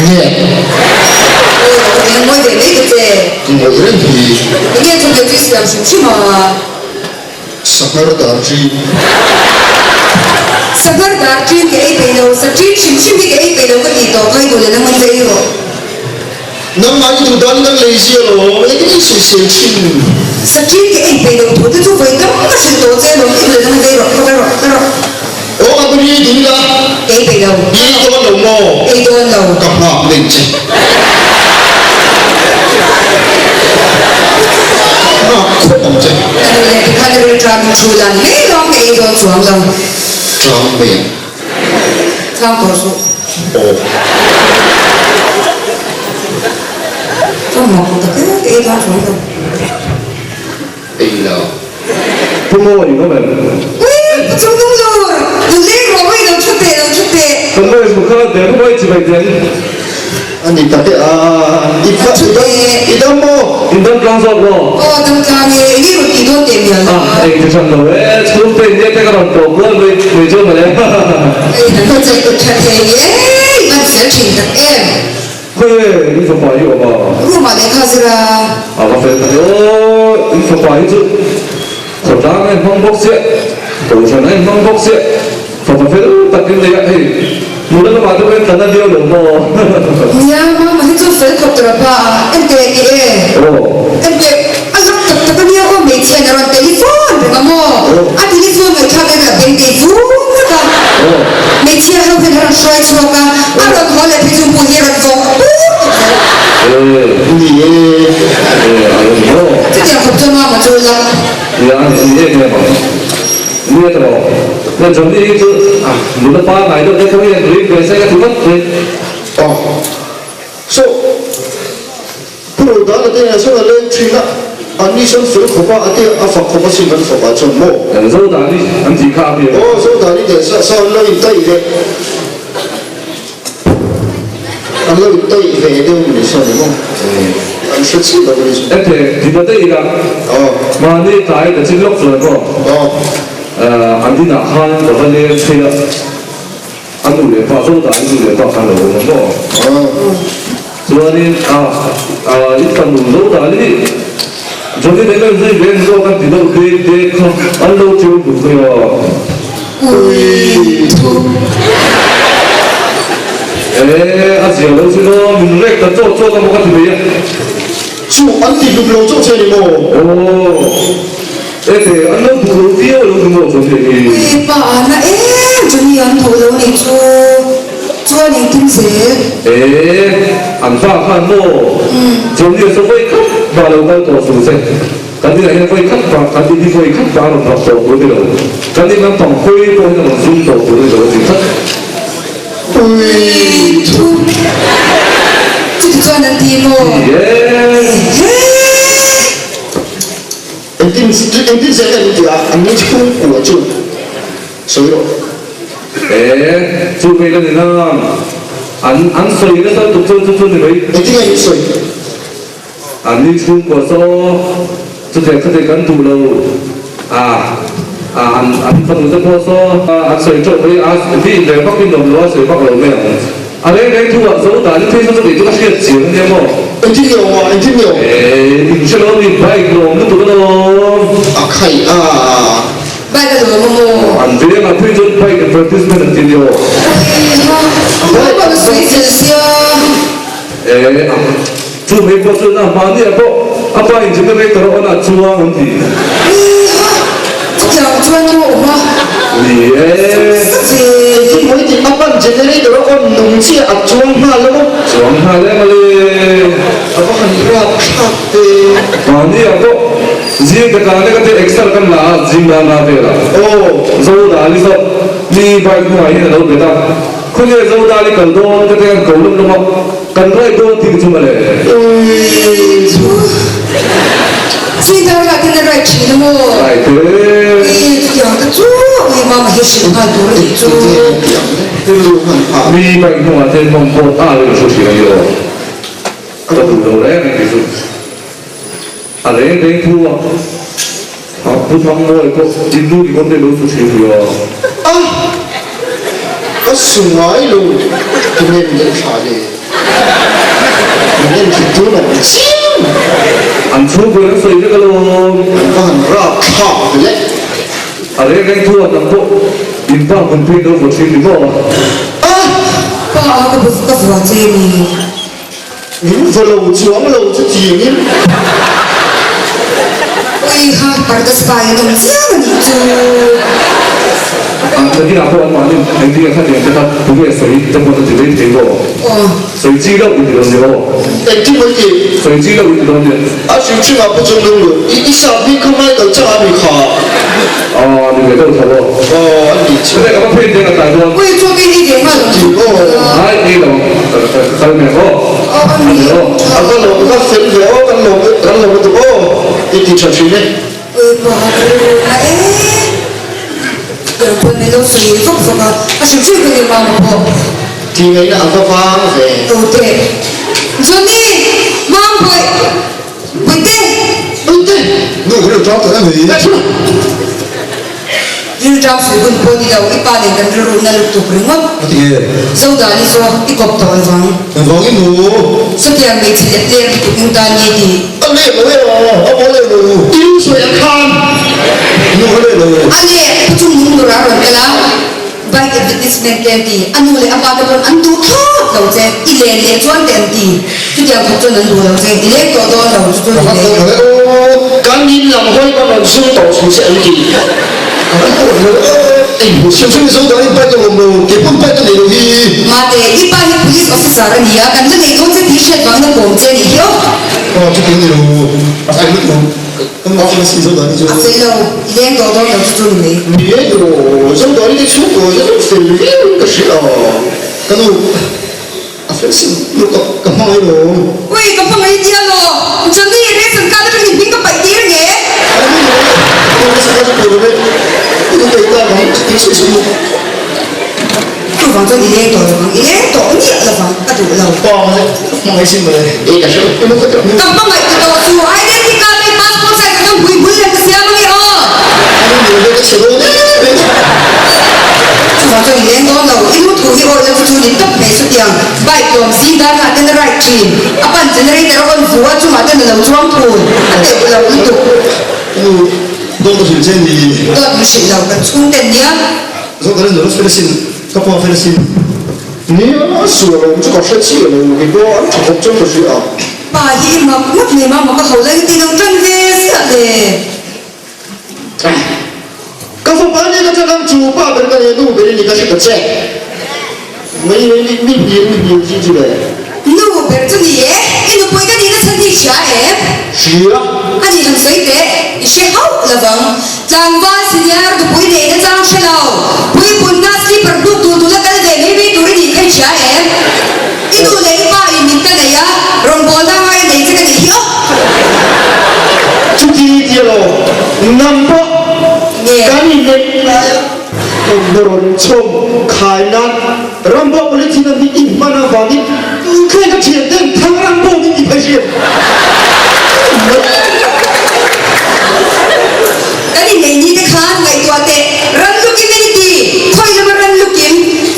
Nge? Aw, ka ti ngawi ve mai ta che. Ka ngawih reng hi. Enge chawhmeh chu i siam hrim hrim a? Sanghar dar ṭin. Sanghar dar ṭin ka ei peih lo, sa ṭin hrim hrim hi ka ei peih lo ka tih tawh kha i duh leh nangman ka ei rawh. Nangmah i duh dan kan lei zia lo, engtin i sawisel ṭhin? Sa ṭin ka ei peih lo thu te chu vawi tam ka hrilh tawh che lawm, i duh leh nangman ka ei rawh, ka rawh, ka rawh. Aw ka buri i duh ila. Ka ei peih lo. I ei dawn lo maw? Ei dawn lo. Ka nghak leng che. Nghak khawp ang che. Ka duh leh tikhan i rilṭam in thu dan mai lawng ka ei dawn chuang lo. Ṭam mai ang. Tlang tawh suh. Aw. Ka mak tak e, ka ei dawn chuang lo. Ei lo. Pu Mawi in awm em? Ui, Pu Chungnung Lur, duh leng rawh aw i lo thu teh, lo thu teh. Kan Mawi hmu kha der mawi chi mai teng. A ni tak e, a i Lo thu teh. I dam maw? In dam tlang zawk maw? Aw dam tlang e, eng nge rawn tih dawn teh mial A, eng ti hran lo e, chhungte in nia te ka rawn pawh kual mai mai chu mawle. Ei, kan va chei tawh tha thei e, i van fel thin tak em. Khawi in fapa hi awm a? Room ah lehkha zir a. A va fel tak e aw, in fapa hi chu khawtlang a inhmang bawk chiah, kohhran a inhmang bawk chiah, fapa fel tak in nei a, hei nula lamah te pawh in tlan a viau lo maw? Nia, mama hi chu fel khawp tur a pa a, enteh ti e. Aw. Enteh, a lak tak tak a nia aw hmeichhia in a rawn telephone reng a maw? A telephone ngaihthlak in a beng tei vung vek a. Hmeichhia ho hian a rawn hruai chhuak a, a rawn haw leh phei chu hmuh hi a rawn vawk pur tawh zel. Ni e. Chutiang khawp chuan mama chu lak. Nia, ni em em ang. Nia ta rawh. Nia Johnny hi chu nula pa ngai deuh te pawh hian ring ve se ka ti vat mai. Aw. So. Pu Rodana te nen sawn a leng thin a, an ni sawn fel khawp a, a ti a fak khawp asin kan fak ah chuan maw? Zodani an tih kha a mi a. Aw Zodani nen sa sa an lo in taih ve, an lo in taih ve deuh ni sawn ni maw? An hre chiah lo a ni sawn. Ete, ti ta daih ila, mahni tlai ta chin lawk chuan maw? An inah khan ka va leng phei a. A nu leh pa Zodani nu leh pa khan lo awm ang maw? Chuanin a a i fanu Zodani Johnny nen an zui ve ang zawk an ti deuh dek dek kha an lo ṭeu duh mai a. Ui thu. E a zia lo sin aw, min rek ta chawt chawt a maw ka ti mai a. Chu an ti hlum lo chauh che a ni maw? Aw. Ete, an lo duh lo viau lo ni maw Johnny hi? Ui pa a na em Johnny an duh lo nih chu chuan engtin zel? E, an pa khan maw Johnny a saw vawi khat mah lo kal tawh suh che, kan inah hian vawi khat mah kan in hi vawi khat mah a rawn rak tawh tur a ni lo, kan in lampang hawi pawh hian a rawn zum tawh tur a ni lo a ti tlat. Ui thu chuti chuan an ti maw? Yes. Ehe. Engtin engtin zel em tia an ni chhungkua chu sawi rawh. E, chu vei ka ni nang. An an sawi nasa tuk chuan chu chu ni mai. Engtin nge an sawi? An ni chhungkua saw chutiang khati kan duh lo a, a an an fanu te pawh saw an sawi teuh mai a, mi inrel vak in awm lo a sawi vak lo mai ang. A reng reng thu ah zo dan in phei chu chu ka hriat chiang ania maw? Engtin nge awm a? Engtin nge awm? Eii in hre lo mi bike lawm lutuk alawm. A khaih a. Bike a lawm a maw? An veng ah phei chuan bike advertisement an ti nia aw. Ui ha, a maw a sawi zel sia. Eii a chu mai pawh chuan a mahni ah pawh a pa in generator a on ah chuang an ti. Ui ha, chutiang chuan maw awm a? Ni e. Engtin maw i tih? A pan generator a on nung chiah a chuang nghal a maw? Chuang nghal em ale. A va han rap thlak ve. Mahni ah pawh zing ka tlan e ka ti exer kan la a zing dan la vel ah. Aw. Zodali zawk mi bike hnungah hian a lo bet a. Khawnge Zodali kal dawn ka ti an ko lawm lawm a. Kan raih dawn tih chu mawle. Ui chu. Zing dar lah ten a raih thin a maw? Raih te. Ui chutiang te chu ui mama hi hrilh nghal tur a nih chu. Mi bike hnungah te mawng pawh a lo inhru thin a ni aw. Ka duh lo reng ang ti chu. A reng reng thu a. A pu thang mawi pawh in nu ringawt te lo su thin ri aw. A! Ka su ngai lo ti nge min en thla le. Min en thik tu lo ni chiang. An chhungkaw in an sawi vek alawm. An va han rap thlak ve le. A reng reng thu ah nang pawh in pa hmun phei lo vaw thin ni maw? A! Pa a ka bu ka vua che ni. Min vaw lo chuang lo chu tiangin. Ui ha parda spy an awm chiang a nih chu. An nakinah pawh an mahni engtin nge khatiang te kha tunge sawi te pawh an ti mai thei maw? Sawi chi deuh i ti dawn nia aw. Engtin mai ti? Sawi chi deuh i ti dawn nia. A hrim hrim ah pu chung lung lut i i sap bik kha Michael chang ah mi kha. Aw ni ve deuh tho aw. Aw an ni chu. Chutah ka va phei deng a tlai dawn. Ui chu kei hi ve nghal ang chu. Aw. Ai ni lo ka kal mek aw. Aw an ni aw. A va lawm ka fel ve aw kan lawm kan lawm lutuk aw i ti tha thin e. Ui pa ka rilru na e. Ker pawn min lo sawi vak vak a, a hrim hrim ka ni mama pawh. Ti ngaihna a va vang ve. Lo teh. Johnny! Mam bawih! Bawihte! Bawihte! Nu ka rilru ṭam tak em hi. Rilru ṭam sawi hun pawh ni lo, i pa nen kan rilru na lutuk ringawt. A ti nge? Zodani chu i kawp tawh lovang. Engvangin nu? Chutiang hmeichhe leh tlem lutuk in tan nge tih? A leh lo e aw, a mawl leh lo. I lu sawi ang khan. Nu ka leh lo. A leh, pu chung nung tur a rawn kal a. Bike advertisement te an ti, a nu leh a pa te pawn an duh thlawt lo che, i len leh chuan te an ti, chutiang khawp chuan an duh lo che, i leng tawh dawn lo chu chu ni leh. Kan in lam hawi pawn rawn zum tawh chu che an ti. Bike a awm lo, kei pawn bike a nei lo hi. Mate, i pa hi police officer a ni a, kan la nei dawn che tih hriat vangin a kawm che a nih hi aw. Aw, chutiang a ni lo, a fel lutuk. A fel lo, i leng tawh dawn lo chu chu ni mai. Ni e tiraw, Zodani te chhungkaw hi chu fel viau in ka hria a, ka nu a fel sim nu ka ka hmangaih lo. Ui, ka hmangaih tia law, Johnny ration card atangin i hming ka paih tir nge? A ni lo e, ka ration card chu paih lo e, i nu paih ta vang i sawi sawi nu. Chuvang chuan i leng tawh lovang, i leng tawh miah lovang, ka duh lo. Pa hmangaih sin mawle, e ka hre lo, ka hre lo. Ka hmangaih ta tawh chu, identity card leh passport size ang hmui bul lem ka siam ange aw. Ani ni lo ka chhe dawn em em. Chuvang chuan i leng dawn lo, i lu thu hi awi lo chu chu ni tawp mai chutiang, bike tlawm zing dar kha ten a ride thin, a pan generator a on vu a chungah ten a lo chuang thun, a teuh lo lutuk. Ka nu, dawt ka hrilh che ni. Dawt min hrilh lo, kan chhungten nia. Zawk ka rin lo fel asin, ka pa fel asin. Nia, sual awm chu ka hre chiah lo, kei pawh an tha khawp chuan ka hria a. Pa hi i mak mak mai mah mak a ho lai ka ti lo tan ve ziah le. Ka fapa nia ka chak ang chu pa ber ka nia nu ber i ni ka hre ta che. Mai mai mi mi hnial mi hnial chi chu le. Nu ber chu ni e, i nupui ka nihna chhan hi i hria em? Hria. A nih han sawi teh, i hre hauh lovang. Tlangval senior nupui neihna chang hre lo, puipunna slipper hnuk tur tuna kal ve mai mai tur i nih kha i hria em? I nu leh i pa in min ka nei a, rawngbawlna anga i nei che ka nih hi aw. Chuti tia lo, nang pawh kan inneih lai a. Thawmhnaw rawn chhawm khai nan Rambo polythene a hming i hman avangin thleng a thian ten thang Rambo min ti phei hriat mai. Kan inneih ni te khan ngaihtuah teh ran lukim in i ti, khawi lama ran lukim,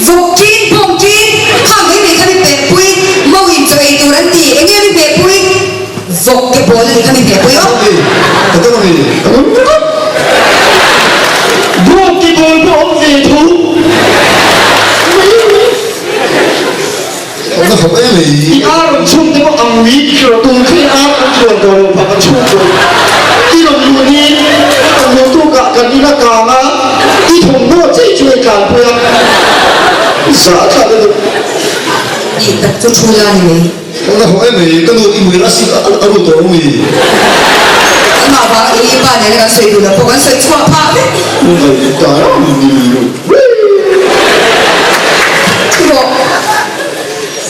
vawk ṭin, bawng ṭin, khang mai mai kha mi pehpui, mo in chaw ei tur an ti, eng nge mi pehpui? Vawk ke pawl a ni kha mi pehpui aw. Ka dang a mi. Vawk ke pawl pawh awm ve tho. Awmna khawp em mai. I ar rawn chhung te pawh ang mi ti hrilh tur khi ar an tluan tawh lo phah kan chhung tawh. I rawn luh ni kan luh tukah kan in a kang a, i thawmhnaw chei chu hei tlanpui a, zah thlak a duh. Tih tak chu thu la ni mai. Awmna khawp em mai, ka nu i mui rasi a ru tawh lo mi? Amah vang i i pa nena kan sawi duh lo pawh kan sawi chhuah phah vek. Thu rawh.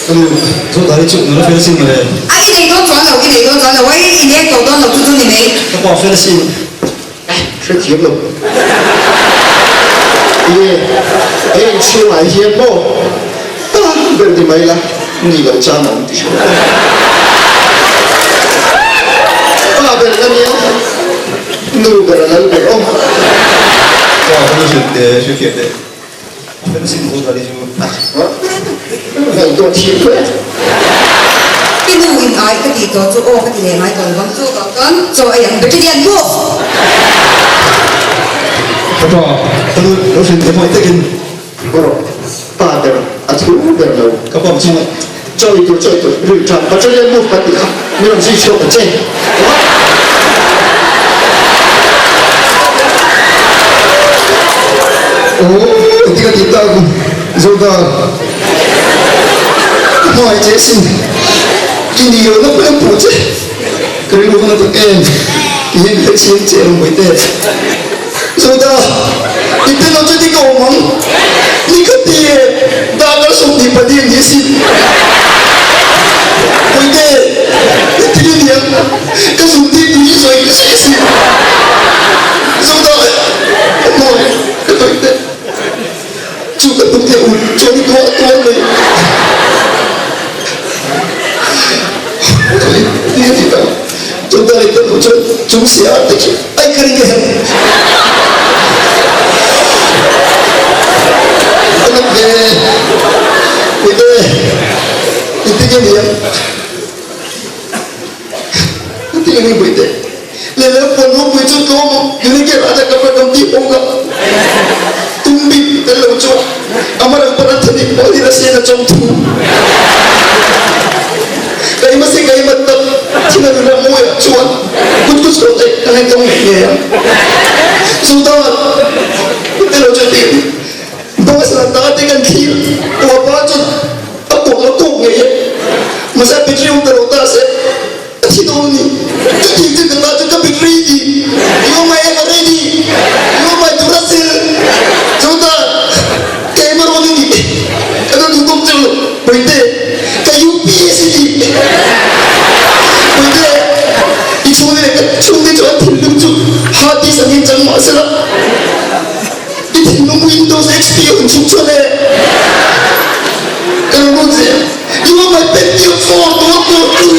Ka nu, chu ta hi chu nula fel asin mawle. A i nei dawn chuan lo, i nei dawn chuan lo, ai i leng tawh dawn lo chu chu ni mai. Ka pa fel asin. Hrethiam lo. Ie, he inchhungah hian maw tan ber ni mai la, ni lo chang a awm ti hriat a. Pa ber ka nia, nu ber a lal ber aw. Pa ka nu hrilh teh, hrethiam teh. A fel asin zo ta ni chu. Ngaihtuah thiam hle. tawh chu aw ka ti leh ngai tawh lovang chu vang chuan chaw ei ang Battalion move! Ka pa, ka nu lo hrilh te hmai takin rawh pa ber a thu ber lo ka pawm chhung a chaw ei tur chaw ei tur rilh tha Battalion move kan tih kha min rawn zui chhuak ta che. Aw engtin a tih tak Zodan ka hmangaih che sin i ni lo na pawh em pawh che ka rilru ka na tak em ti hian ka hrethiam che rawh Mawite. Zoda i tel lo chu ti ka awm ang ni ka ti e darkar 24 a ni asin Mawite i ti a niang ka zun tir tih hi sawi ka hre asin Zoda ka hmangaih ka tawihte. Chu ka tum leh ul chuan i tuah tuar mai. Ti a ti ta. Chu ta leh ta lo chuan chung si a te khi ai ka ring em. Ka lam ve Puite i ti nge ni ang. Ka ti nge ni Puite. Lehlam pawn ropui chu tlawm a, Unity Raja ka pawh kan tih pawh kha tum bik tel lo chu Amaran pawn an thani pawh hi Russia in a chawm thu. Keima si keima tak thil a rilram mawiah chuan kut kut sawn te ka ngaih tawng ngei ngei ang. Chu dan tel lo chu ti Boss la ta te kan thlir tua pa chu a kawk a kawk ngei e. Mahse battery awm ta lo ta se. A thi dawn ni. Ka tih chu ka ta chu ka bit ready. You are my ever ready. You are my Duracell. Chutah keimah rawn i nih. Ka lo duh tawk che u. Puite, ka UPS i nih. Puite, i chhungte leh ka chhungte chu an thinlung chu hard disk angin chang mah sela, i thinlung Windows XP a hun chhung chuan e. Ka lo lut zel. You are my Pentium 4 tuar tuar tu.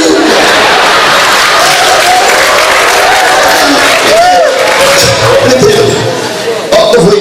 Oh, ka vui.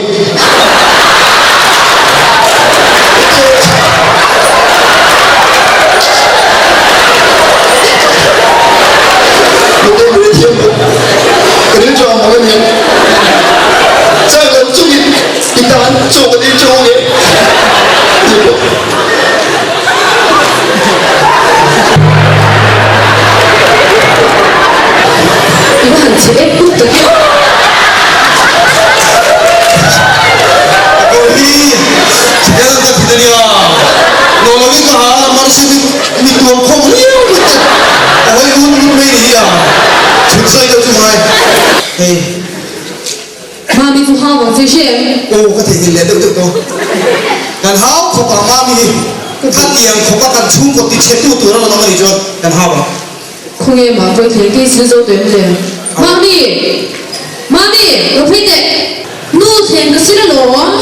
I va han che ep pup tak e. Ka kawr hi chhel ka thin a nia, nawh lovin ka ha a, mahse mi tuam khawm riau mai te ka hawi ngut ngut mai ni hi a, chhun sawi deuh chu ngai hei. Mami chu hau ang che hre em? Aw ka theihnghilh leh deuh deuh tawh. Kan hau khawp ang Mami hi khatiang khawpa kan chhungkaw tichhetu tur a rawn awm a nih chuan kan hau ang. Khawnge mah pawh i thei kei sil zo tawh em le? Mami! Mami! Lo phei teh! Nu thleng ka sil alawm.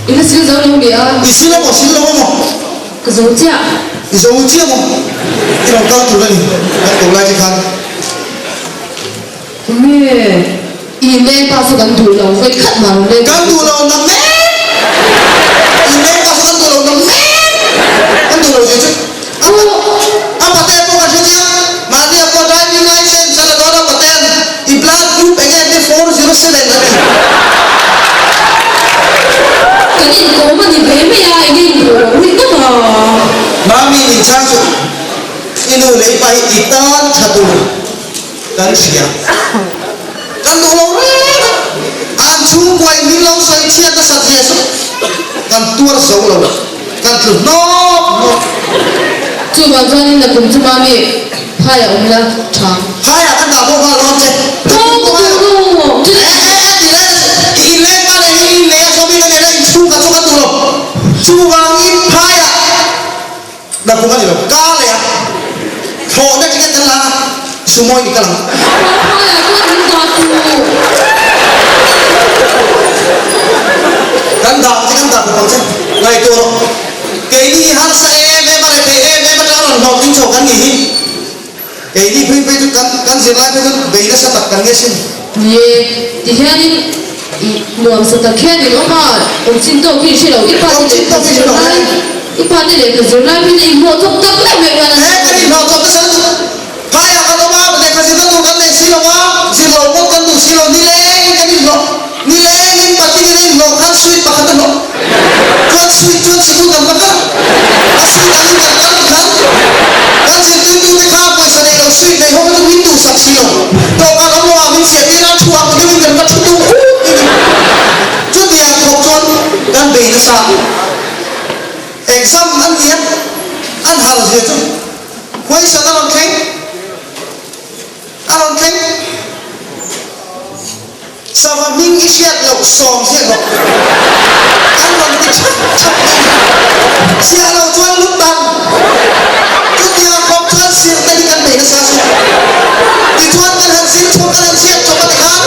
I la sil zo lo mi a? I sil a maw? Sil lo a maw? Ka zo chiah. I zo chiah maw? I rawn kal tur a ni kan ko lai che khan. Nge i leng pa chu kan duh lo vei khat mah rawn leng Kan duh lo na mek I leng pa chu kan duh lo na mek Kan duh lo zia chu a a paten pawh kan hre chiang mahni a pawh driving license a la dawn a paten i blood group enge an ti 407 a ti. Kan inkawm a ni ve mai a enge in duh loh rih ngawt a. Mami min chhang chu i nu leh i pa hi i tan tha tur. Kan hria. Kan duh lo reng a, an chhungkuain min lo sawi chhiat nasat zia chu kan tuar zo lo, kan tlu hnawk hnawk. Chuvang chuanin na kum chu mami phaiah awm la tha. Phaiah kan dah pawh nghal dawn che. Tho ka duh lo. E e e ti lai na i inleng pa leh i inlei a chuan mi ka nena inchhungkhat chu kan duh lo. Chuvangin phaiah. Na kum a ni lo. Ka leh a thlawhna ticket kan la a, sumo in i kal ang. Phaiah chuan min dah tu. Kan dah ang che, kan dah khawp ang che. Ngaihtuah rawh. Keini hi harsa em em a leh thei em em atanga rawn hlawhtling chho kan nih hi. Keini phei phei chu kan kan zirlai phei chu bei nasa tak kan nge sin. Ni e, ti hianin i nuamsa tak hian in awm a, awm chin tawk hi i hre lo, i pa te lehkha zirlai, i pa te lehkha zirlai phei na i hlawh chawp tak meuh meuh hian an He kan inhlawh chawp nasa lutuk. Phaiah kan awm a, lehkha zirna tur kan nei si lo va, zir lo pawh kan duh si lo, nilengin kan inhlawh, nilengin patlingin a inhlawh khan suit pakhat a hlawh. Chuan suit chuan sikul kan va kal a, a suit angin kan kal ti khan kan zirtirtute kha pawisa nei lo suit nei ho kha chu min duhsak si lo. Dawhkan awm lo ah min ziah tir a, thu ang deuhin kan va thu tum ut i ni. Chutiang khawp chuan kan bei nasa. Exam an nia, an har zia chu question a rawn thleng, a rawn thleng. Sava hming i hriat loh sawm ziah rawh. An rawn ti thap thap mai ni. Ziah lo chuan lut dan. Chutiang khawp chuan sir te hi kan bei nasa chu. Tichuan kan han zir chhawk kan han ziak chhawk a ti khan.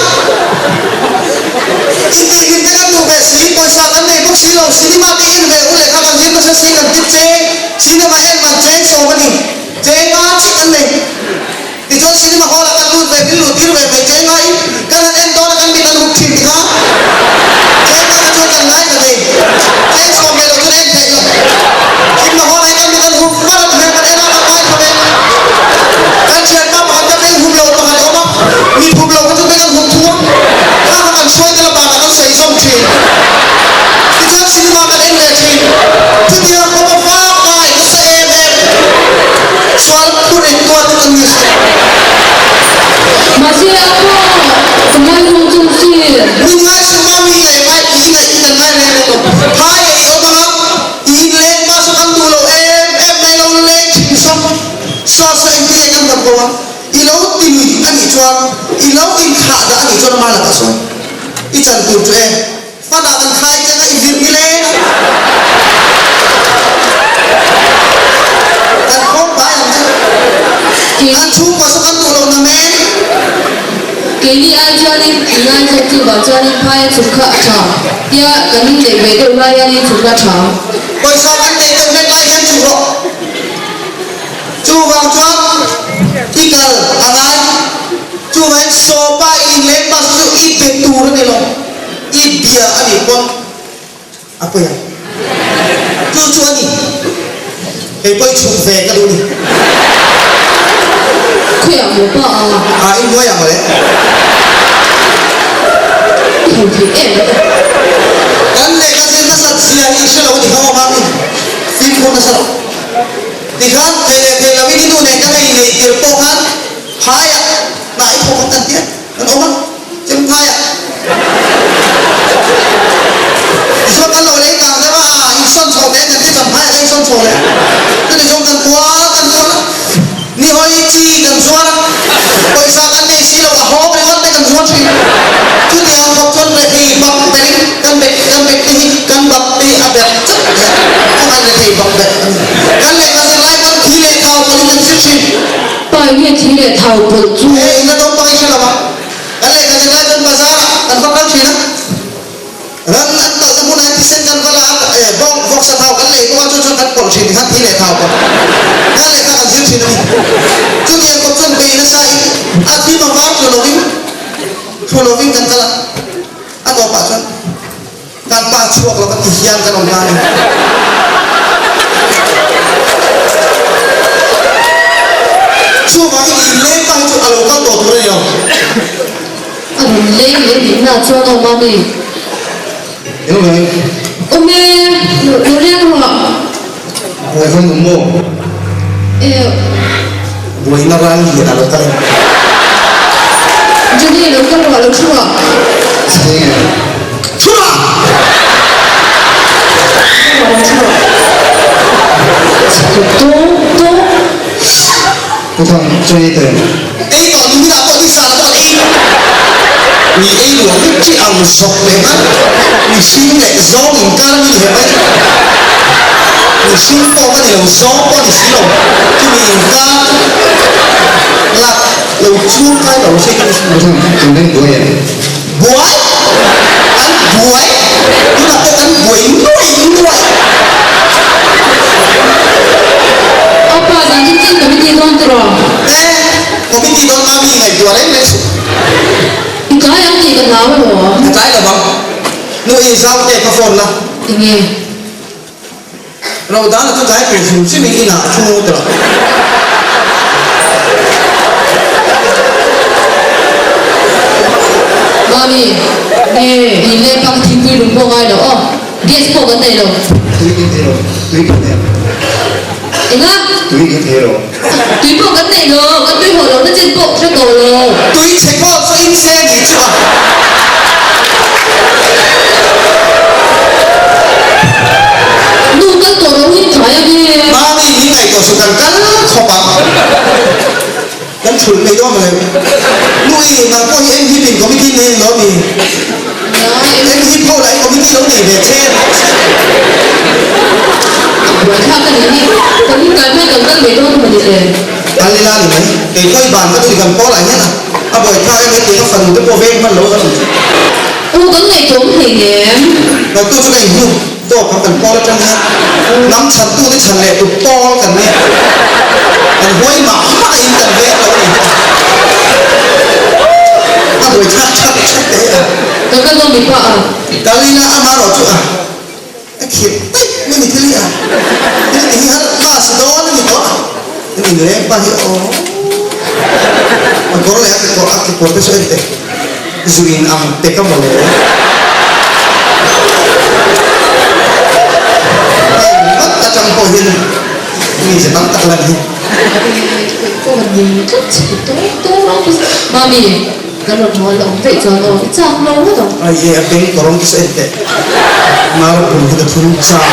Intihhlim te kan duh ve si, pawisa kan nei bawk si lo, cinema te en ve u lehkha kan zir nasa si kan tip cheng, cinema en man cheng sawm a ni, cheng nga chiah kan nei. Tichuan cinema hall ah kan lut ve, min luh tir ve mai cheng nga in kan han en dawn a kan mit an hup thin tikha cheng nga kha chuan kan ngaithla thei, cheng sawm leh lo chuan en theih lo. Cinema hall ah hian kan mit an hup var a ti hian kan en a kan ngaithla ve. Kan thianpa pakhat kha beng hup lo pakhat a awm a, mit hup lo kha chu beng an hup thung a, kha kha kan hruai tel a bakah kan sawi zawm thin. Tichuan cinema kan en leh thin. Chutiang khawpa vak vai nasa em em sual phurit tuar chu kan ni si. Mahse a pawh ka ngai zawng chung si. Min ngai suh ma mi ngaih ngai i ngaih i kan ngai reng reng lo. Phai a i awm anga i inleng pa saw kan duh lo em em mai lo leng thin saw. Saw saw engtin nge kan dam ko a, i lo ti lui a nih chuan, i lo inthlah dah a nih chuan ama lakah sawn i chan tur chu e, fanah kan khai cheng a, i vir ni leng a, kan khawm bai ang che, kan chhungkua saw kan duh lo na men. Keini ai chuanin i ngaithawk chu vang chuanin phai a chhuk kha a tha tia kan neih ve deuh lai hianin chhuk a tha. Pawisa kan neih deuh hlek lai hian chhuk rawh. Chuvang chuan i kal a ngai. Chuvangin sawpa i inleng bus chu i be tur a ni lo, i bia a nih pawn a pawi ang. Chu chu a ni. Kei pawh i chhuk ve ka duh ni. Khawiah maw pa a? A in hnuaiah mawle. I hmu thei em a? Kan lehkha zir nasat zia hi i hre lo a ni kha aw Mami. Fimkhur nasa lo. Tikhan thei leh thei lovin i nu nen kan ei nei tir pawh khan phaiah hnah i thawk ang kan tia kan awm a, chem phaiah. Tichuan kan lo lei kang deuh a, aa insawn chho leh kan ti chuan phaiah kan insawn chho leh. Chutichuan kan kual kan kual a, ni hawi chi kan zuar a, pawisa kan nei si lo a hawk ringawt te kan zuar thin. Chutiang khawp chuan rethei bak berin kan bek kan bek te hi kan bak te hi a berh chauh leh khawngaih rethei bak berh a ni. Kan lehkha zir lai pawn thi leh thau pawlhin kan zir thin. Pa nge thi leh thau pawlh chu? He in la naupang i hre lo a, kan lehkha zir lai chuan bazar ah kan va kal thin a. Ran an talhna hmunah hian thisen kan va la a, eh, bawng, vawksa thau kan lei bawk a, chu chuan kan pawlh thin tikhan thi leh thau pawlh kha lehkha kan zir thin a ni. Chutiang kawp chuan bei nasa in a thim a var thlu lovin, thlu lovin kan kal a, a tawpah chuan kan pa chhuak lova ti hian kan awm ta a ni. Chuvangin inleng pa hi chu a lo kal tawh tur a ni lo. A rawn leng leh dihna chuan a awm a mi. Eng nge? Awm e, lo leng rawh. Buai hawn awm maw? E. Buaina ral lian a lo kal em? Johnny lo kal rawh, lo thu rawh. Eng nge? Thu rawh! Thu rawh, thu rawh. Tawng, tawng. Pu Thang, Johnny te. Ei tawh ni hunah pawh ni zan pawh ei ni ei luah vek chi ang zawk leh a, mihring leh zawng inkar mi ni hep ai, mihring pawh ka ni lo zawng pawh ni si lo chumi inkar lak lo chhung kai lo hre ka ni si lo. Kan buai em? Buai? Kan buai? Tunah pawh kan buai nuai nuai. Aw pa, zan chu chin committee dawn tiraw? E, committee dawn ma mi ngaihtuah reng reng suh. I tlai ang tih ka hlau emaw? Ka tlai lo vang. Nu i zau te ka phone la. Enge? Ro dan a chu tlai tur hrim hrim in inah a thu tiraw? Nge in leng pak thingpui lung pawh ngai lo aw. Gas pawh kan nei lo. Tui kan thei lo. Tui kan nei ang. Enga? Tui kan thei lo. Tui pawh kan nei lo. Kan tui hawh lohna chen pawh hre tawh lo. Tui chhe khawl chu in se ni chu a. Nu kal tawh lo in tlai a nge. Mami min ngaihtuah chu kan kal khawp ang. Kan thulh mai dawn mawle. Nui, nang pawh hi MHIP in committee nei lo mi? MHIP ho lah hi committee lo nei ve che. Buaithlak a nih hi. Kan in kai hmai kan kal ve dawn emaw ni le? Kal ila ni mai. Kei pawh i ban ka duh i kan pawl ah hian a a buaithlak em heti ka fanu te pawh veng hman lo ka ni. U kan ngaihtuah awm hlei nem. Ngaihtu chu ka inhnu tawk ang kan pawl atang hian hnam chhantu te chhan leh tu pawl kan ni. Kan huai mah mah in kan veng lo a ni. A buaithlak that that te hi a. Ka kal dawn mipa a. Kal ila amarawh chu a. A khirh daih mai ni thil hi a thil ti hi har class dawn a ni tawh a an inleng pa hi aw a kawr leh a kekawr a kekawr te chu en teh zu in ang te ka maw le heng vat atang pawh hian mi ze tam tak lan hi. Mami. Kan rawn haw la awm daih chuan aw i chak lo ngawt ang. Ai e a beng kawrawng te chu en teh. Nau pum hi ka thun chang.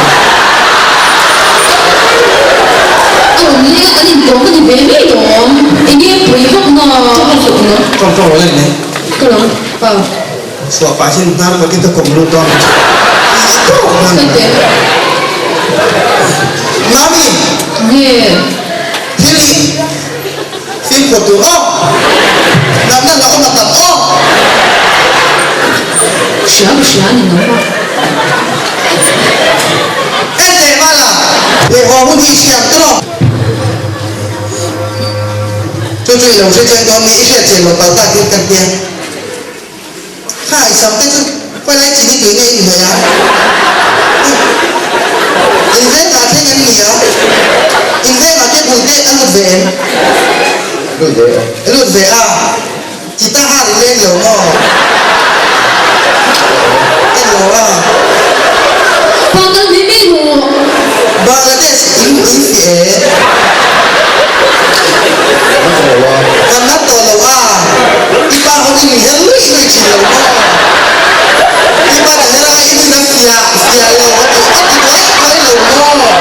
A rawn leng a kan inkawm a ni ve mai lawm. Enge pui vak na. Tawng tawng lo len mai. Ka lo pa. Chhuah pah hian hnar kawt in ka kawm lut dawn. Sawi teh. Mami. Nge. Thil hi. Fimkhur tur aw! Natna hlauhawm a tam aw! Hria ka hria a ni lo va. En teh mala, he haw hun hi i hriam ta lo. Chu chu i lo hre chiang dawn ni, i hriat chian loh palh tak in ka hnia. Kha i sam te chu khawi lai chini tui nge in hnawih a? In vengah thleng em ni a? In vengah te bul te a lut ve em? Lut ve a. A lut ve a. Chita har i leng lo maw? En lo a. Pa kal mai mai rawh. Bangladesh in in fiah e. Kan na tawh lo a. I pa ho in her luih luih thin lo maw? I pa na her a i nu na fiah fiah lo a ti a ti tuai tuai lo maw?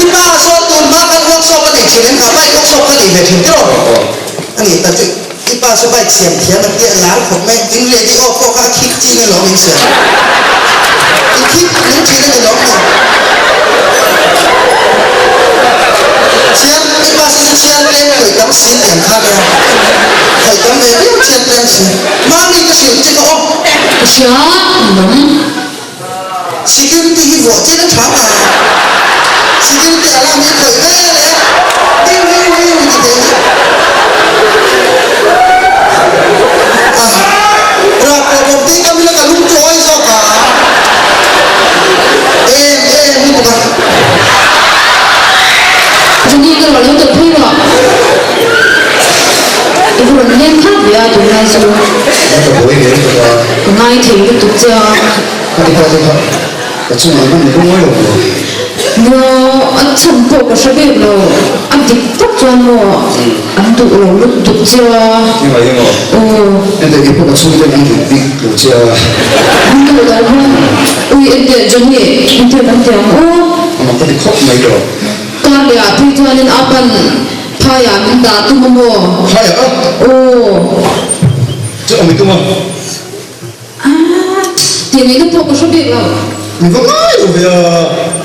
I pa saw tun hma khan workshop a nei thin em kha bike workshop kha nei ve thin tiraw? A nih tak chu i pa saw bike siam thiam a tia lar khawp mai in ready off pawh kha a khik chi nge lawm in siam in khik nung thin a ni lawm ni? Chhiar i pa saw chu chhiar tlem khawih tam si tiang kha nia khawih tam ve viau chhiar tlem si mami ka hrilh che kha aw. Ka hria lawm. Security hi vuah chian a tha a, security alarm hi khawih vel e, hiu hiu hiu ti thei hi. A rah pawh bawk ding ngam ila ka lung tuai zawk a, em em lutuk a. Johnny ka rawn lo tawp phei rawh. I va rawn leng khat ve a tunlai chu. Ka buai ve lutuk a. Ka ngai thei lutuk che a. Ka ti ta te kha ka chungah an awm lungawi lo maw? Nia, a chhan pawh ka hre bik lo. A dik tak chuan maw an duh lo lutuk che a. Engah hi maw? Aw. Enteh kei pawh ka chhungte an duh bik lo che a. An duh lo maw? Ui enteh Johnny, engtia kan ti ang aw? Amah ka ti khawp mai lo. Kar leh ah phei chuanin a pan phaiah min dah tum a maw? Phaiah a? Aw. Chu awm i tum a? Aaa, tih ngaihna pawh ka hre bik lo. Mi va ngai lo ve a.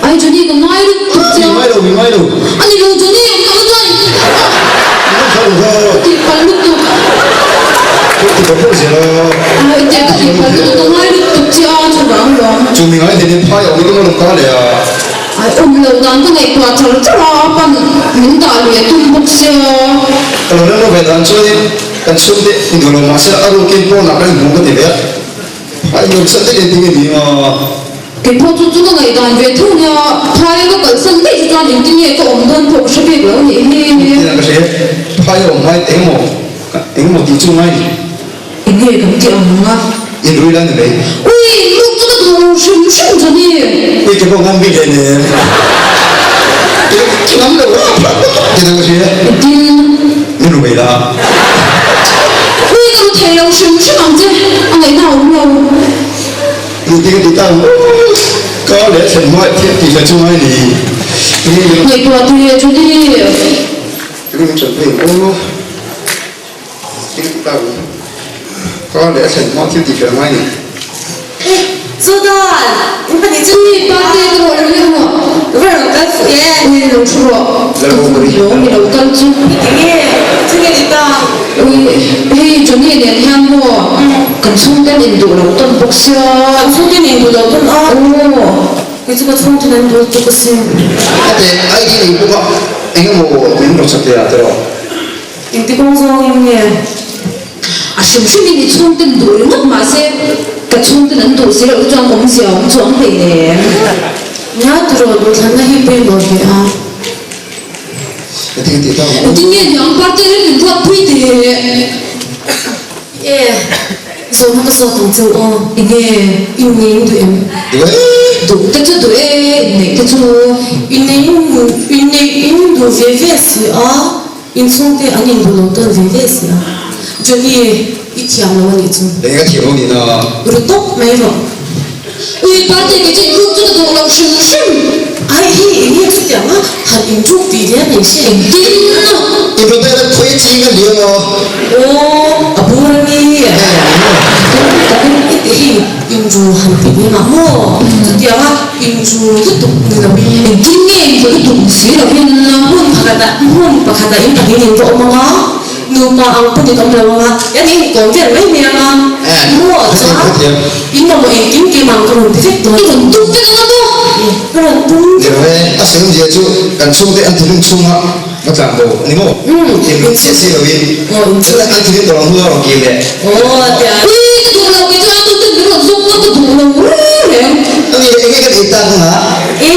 Ai Johnny ka ngai lutuk che a. Mi ngai lo, mi ngai lo. A ni lo Johnny, awm tawh chuan. Mi va ngai lo ve. Ka tih palh lutuk. Ka ti palh palh zel a. Ai teh ka tih palh lutuk, ka ngai lutuk che a chuvang lawm. Chu mi ngai hlenin phai awm i tum alawm ta le a. Ai awm lo dan ka ngaihtuah char char a, a pan min dah lui a tum bawk sia. Ka lo rem lo ve dan chuanin. Kan chhungte induh lo mahse a rukin pawnah kan inhmu ka ti ve a, a inawmsan daih engtin nge ni a? Kei pawh chu chu ka ngaihdan ve thung nia, phai ka kalsan daih chu chuan engtin nge ka awm dawn pawh ka hre bik lo nih hi. Tina ka hre, phai a awm hmai teh emaw? Engemaw tih chu ngai ni. Enge kan ti ang a? In rui la ni mai. Ui, luk chu ka duh lo hrim hrim chu ni. Ui, ke pawh ngam bik hle nen. Ke ngam lo rap rap rap ti deuh hria. Engtin? Min ru mai la. Ui, ka ru thei lo hrim hrim ang che, a ngaihna a awm lo. Engtin ka ti ta ang? Ka leh thlen hma thil tih hle chu ngai ni. Ngaihtuah tih chu ni. Ring ṭan phei ang aw. Thil ti tak ang. Ka leh a thlen hma thil tih fel ngai ni. Eh, Zodan! In pahnih chu. Ui, Parte ka rawh lo leh rawh. Ka va rawn kal fuh e. Ui, lo thu rawh. Lal ho ka ri. Lo, mi lo kal chu. I ti nge? Chu nge ni ta? Ui, hei Johnny nen hian maw kan chhungten induh lo tawn bawk sia. Kan chhungten induh lo tawn a? Aw. Kei chu ka chhungten an duh tuk asin. Ate, ID nei bawk a, eng emaw min rawn chak leh ah tiraw? Engti kawng zawngin nge? A hrim hrimin i chhungten duh ringawt mahse ka chhungten an duh si loh te chuan awmzia awm chuang hleinem. Nia tiraw duhthlanna hi pawimawh hle a. Engtin nge tih ta ang aw? Engtin nge niang party rin min ruat pui teh? E, zawhna ka zawt ang cheu aw. Enge? Innei in duh em? Duh e! Duh te chu duh e, inneih te chu. Innei in innei in duh ve ve si a, inchhungte an induh lo tawn ve ve si a. Johnny, i thiam lo a nih chu. Enge ka thiam lo nih na? Ru tawp mai rawh. Ui party kei chu inruk chu ka duh lo hrim hrim. Ai hei enge chutiang a han inruk tih ve a nei hre. Engtin a? I brother a khawi ching a liam aw. Aw a bur a ni. Takin i ti hei inru han ti ve mah maw chutiang a inru lutuk ni lo in. Engtin nge inru lutuk ni si lo in. Hmun pakhatah hmun pakhatah in pahnih in va awm ang a. Nupa ang pawh in awm lo ang a, yan in kawm vel mai mai ang a, maw chuan in mamawh engkim kim ang ka rawn ti vek dawn. I rawn tum vek ang a maw? Ka rawn tum vek. Nilo e, a sawi awmzia chu kan chhungte an thinrim chhunga va tlan bo a ni maw? Thinrim chiah si loin chuan an thinrim tawh ang hnu a rawn kir leh. Aw tia. Ui ka duh lo kei chuan a tute min rawn zawk ngawt ka duh lo reng reng. A ni enge kan ei tak ang a? E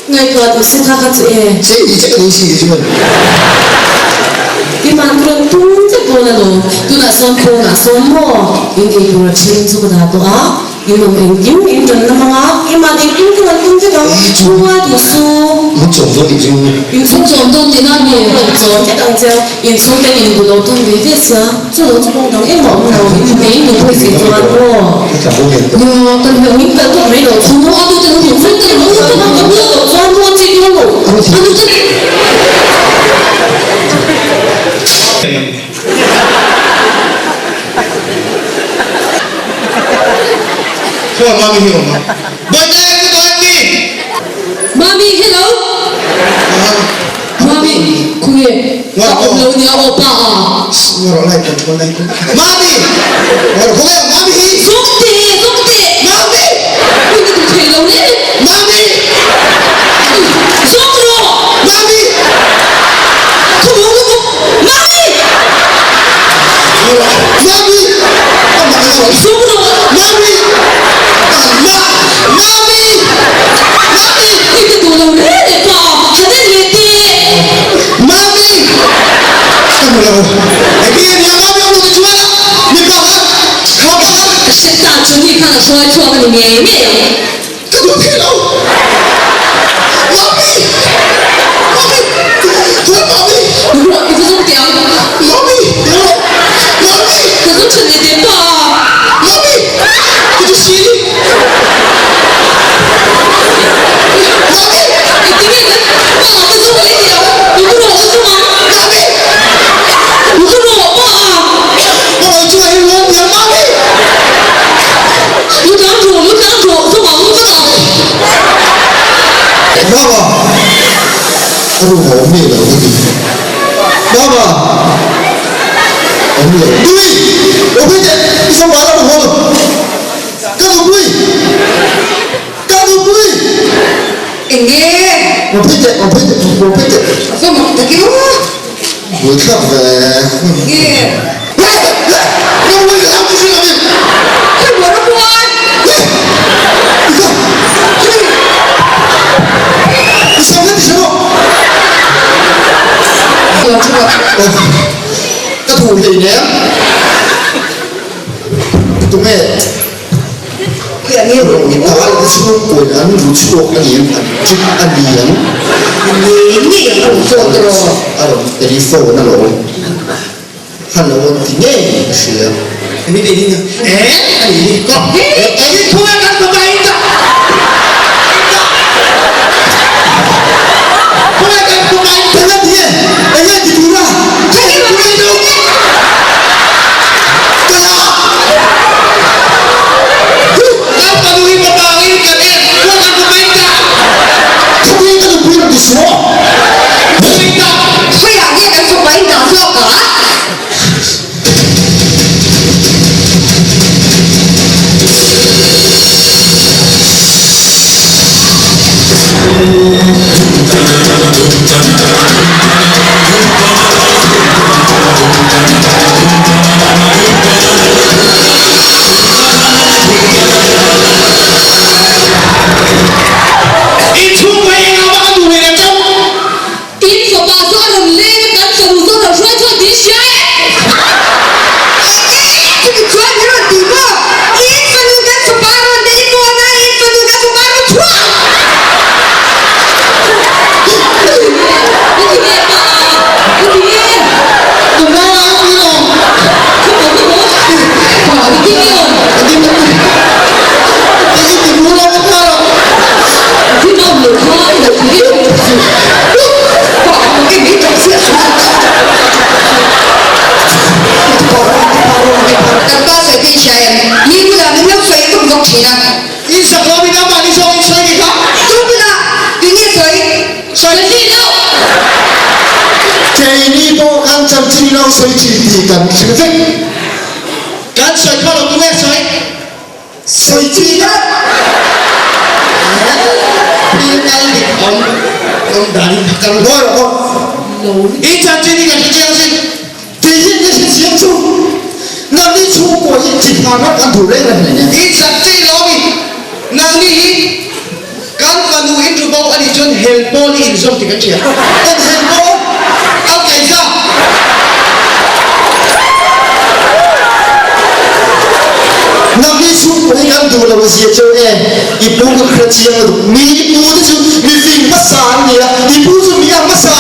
Ngaihtuah duh si kha kha chu e. Che i che ka ni si ti chuan. I man rawn tum vek dawn alawm. Tunah sawn pawnah sawn maw in ei tur a then chu ka dah tawh a, in awm engkim in rawn la hmang a, i man engkim ka rawn tum vek ang, chhunga duh su. Min chawm dawn tih chu. In chhung chawm dawn tih na mi? Ka rawn chawm vek ang che, in chhungten in bu lo tawn ve ve sia, chu lo chu kawng dang engmah awm lo, in hmei in pawh si chuan maw. Nia, kan hmel min kal tawp mai lo chu. A nu te lo hmuh vek ka lo ka hmuh tawh chuan maw chi dawn lo. A nu te. Khaw mami hi awm a. Bawihte ka tawh em ni? Mami hello. Mami khawnge ka awm lo nia aw pa a. Ngarawh lai control lai control. Mami! Ngarawh khawnge mami hi? Zawkte zawkte. Mami! Ui ka duh thei lo le. Mami! Zawk rawh. Mami! Khaw lutuk. Mami! Ngarawh mami! Amah ngarawh. Zawk rawh. Mami! Ma! Mami! Mami! Ui ka duh lo le le pa. Han en leh teh. Mami! Ka hmu lo. Engtin nge nia Mami awm lo te chuan mipa kha kha pa kha. Ka hre ta Johnny khan a hruai chhuak a ni ngei ngei ang. Ka duh thei lo. Mami! Mami! Chuan Mami! Ruah i va zawng teh ang. Mami! Mami! Ka zawng tha leh teh pa. Mami! Ka chu si ni. Mami! Engtin nge kan pa ka zawng leh teh ang. I va rawh ka zawng ang. Mami! I va rawh pa. Ka lo chungah hian lawm diam Mami! Lu tlang rawh, lu tlang rawh, zawng ang vat ang. Mama! A room a awm ngei lo ka ti. Mama! Awm lo. Nui! Awm hi teh, i fapa la rawn haw lo. Ka nupui! Ka nupui! Enge? Awm phei teh, awm phei teh, awm phei teh. A va mak tak e aw. Buaithlak ve. Enge? Nupui ka lam hrilh ang in. Hei buai rawh buai. I sam kha ti hre maw? Tuan thu rawh. Ka duh hleinem. Tunge? Rawngtai chhungkaw in an ru chhuak a ni ang, an ṭik a ni ang. A rawn telephone alawm. Hello an ti ngei ka hria. In fapa chu a rawn leng a, kan fanu chu a rawn hruai chhuak tih i hria e. Chumi chuan min rawn ti maw? In fanu kan fapa rawn neih pawn a, in fanu kan fapa rawn chhuak! Ka ti nge pa? Ka ti nge? Ka maw, ka maw? Pa, ka ti nge awm? Ti maw lo kha i lo ti nge? Kan pa sawi te i hria em? Mi bulah min lo sawi tum bawk thin a. In sak lo min amah ni zawk in sawi ni kha. Tu bulah tu nge sawi? Sawi ni lo. Keini pawh kan chanchin lo sawi thin tih kan hre vek. Kan sawi kha lo tu nge sawi? Sawi chi lo. Thil kal dik awm awm dan in kan ngawi rawh aw. I chanchin hi kan hre chiang asin. Kei hian ka hre chiang chu nangni chhungkua hi chi hna ram an duh reng reng hleinem. I chak chi lo mi nangni hi kan fanu in rubo a nih chuan hel pawl hi inzawm tih kan hria. Kan hel pawl Al Qaeda. Nangni chhungkua hi kan duh lo a zia cheu e. I pu ka hre chiang lutuk. Mi i pu te chu mi fing hmasa an ni a, i pu chu mi a hmasa.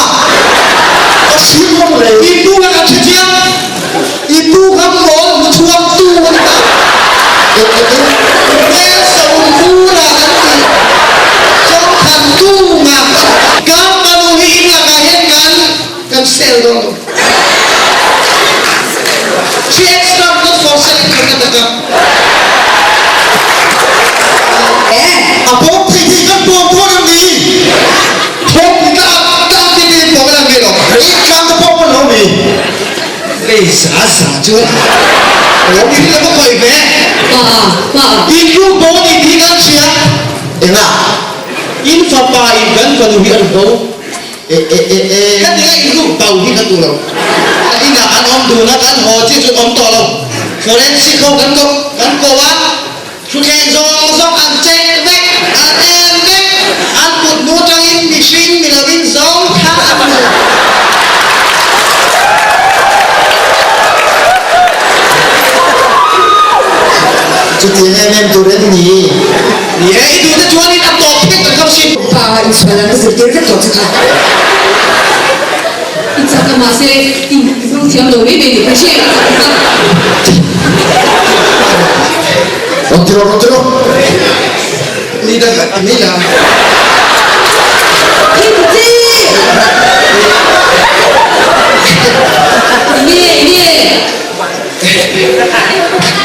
A hrim ngawt le. I pu kha kan hre chiang. I pu kha mawl hmu chhuak tu a ni ta. Hmel Saumvura an tih Chawngthan Tunga kan fanu hi in lakah hian kan kan sel dawn lo. She extra not for selling Karnataka. A pawm thei thei kan pawm dawn em ni? Pawm tlak tlak ti ti pawm lam ve lo. Rei tlang te pawm lo mi? Lei za za chuan pawm hi la va khawih ve. Pa pa. In nu bo ni ti kan hria. Enga? In fapa in kan fanu hi an bo. E e e e. Ka ti nga in nu bo hi kan duh lo. A inah an awm dun a kan haw chiah chuan awm tawh lo. Forensic ho kan ko kan ko a. Thutthleng zawng zawng an check vek, an en vek, an kut hnu atangin mihring ni lovin zawng thar an hmu. Chutiang em em tur em ni? Ni e, i duhte chuanin a tawp thei tak khawp sin. Pa insual an ka zirtir vek tawh che kha. I chak a mahse i hmang thiam lo mai mai ni ka hria i chak kha. Rawn ti rawh, rawn ti rawh. Ni dang a ti mai la. Hi ti che! Nge nge.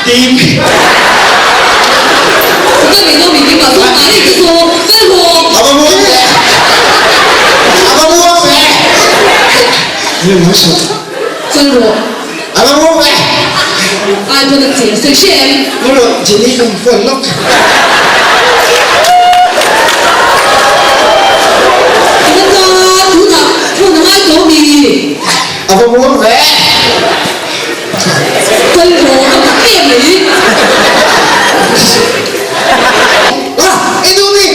Tim. Ka ni no mi ti ma so ma ni chu so ka ho. A va muang ve. A va muang ve. Ni mo so. Chal rawh. A va muang ve. Ai pawn a cheng sawi hre em? Ni rawh Jenny ka phone lawk. Ina ta tunah phone a ngai tawh mi. A va muang ve. Kal rawh a mak em mai. Wah, i duh mi?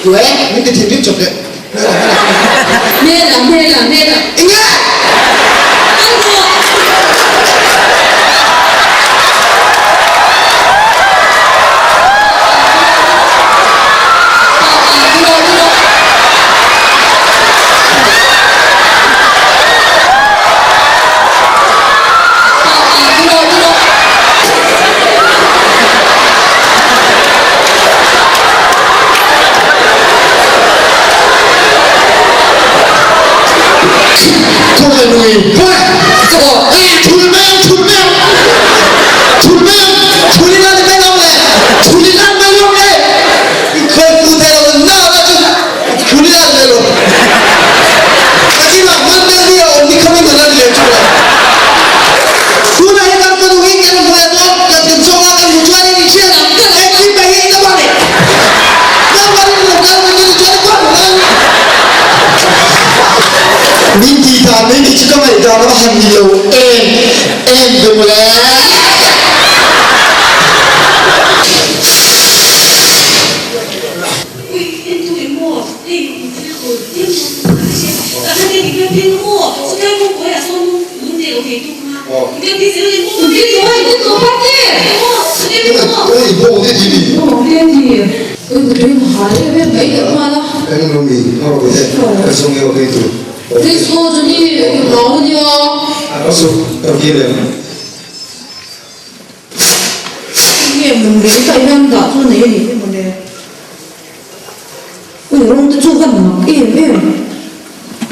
Tu e, min ti thinrim chawp leh. Hmela, hmela. Hmela, hmela, hmela. Enge? Kal rawh. Min tih dan mai khi chu ka ngaihdan a va han ni lo em em ve mawle. Ui rawng te chu van mak em em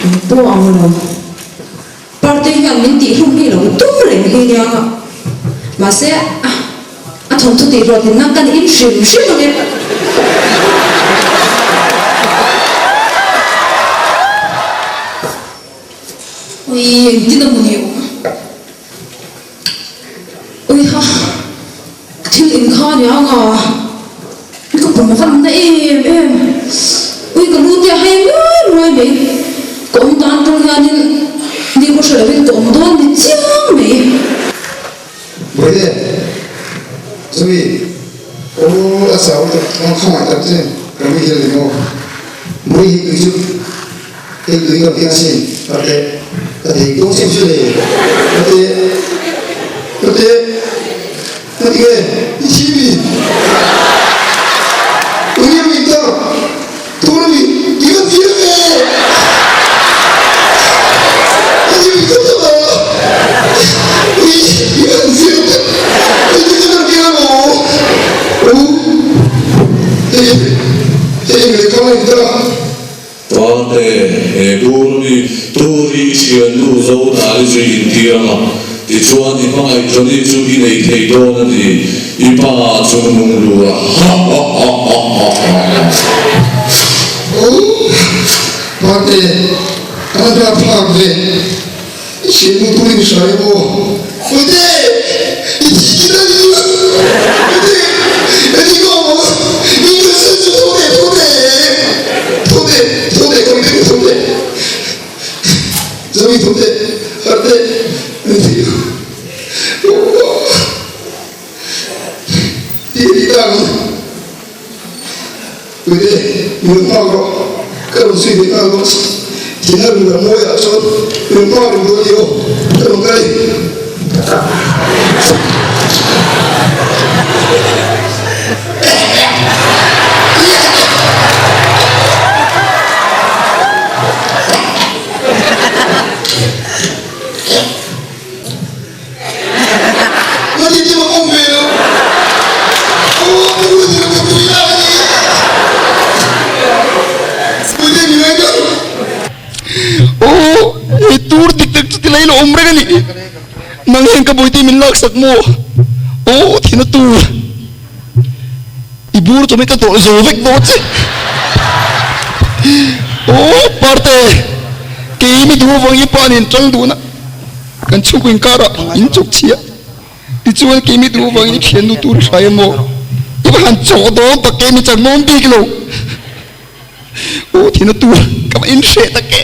eng pawh ang lo. Parte hian min tih hlum hi lo tum reng hi nia mahse a thawnthu tih hlawhtlinna kan in hrim hrim ang e. Ui engtin a mawni awm. Ui ha thil in kha nia nga ka pum van na em em ui ka lu te a hai nguai nguai mai ka awm dan tawng hianin ni khaw hre lovin ka awm dawn ni chiang mai. Bawihte, Zui, aw a chau tak ang khawngaih tak che ka muhil ni maw? Bawihi tui chu Hei tui ka piang sin, ka te, ka thei dawn cheu chu le, ka te, ka te, ka ti nge, i thi mi, ui a mi ta, tur a mi, i va ti ang e, ka ti mi ta ta ta, ui i va ti ang e, i ti ka piang maw, u, hei, hei eng leh ka ngaih ta. Pate, he tur mi tur hi i thiannu Zodali chu i intir ang a, tichuan i hmangaih Johnny chu i nei thei dawn a ni, i pa chu nung lu a, ha ha ha ha ha ha. Aww, Pate, a la hna phak ve, i thiannu tur in hria em aw? Pate, i thi ki ta ni a, Pate, heti ka awm ang, i nunsen chu tho teh, tho teh, tho teh, tho teh, ka mit tho teh, Zoe tho teh, harh teh, min thei lo, aww, ti a ti ta ang. Puite, min nghak rawh, ka rawn zui ve nghal dawn che. Thina rul a mawiah chuan min nghak reng dawn ni aw, ka rawn kal e. Ngati ti mak awm ve lo. Aw ka nu ni lo ka tui la a ni. Puite ni ngai deuh. Aw hei tur dik tak chu ti lai lo awm reng a ni. Nang hian ka bawihte min laksak maw? Aw thina tur. I bur chawmei ka tawh zo vek dawn che. Aw Parte kei mi duh avangin pa nen tang duhna. Kan chhungkaw inkarah in chawk chhia tichuan keimi duh avangin i thiannu tur i hrai emaw i va han chawh dawn tak e mi chak nawm bik lo aw thina tur ka va inhreh tak e.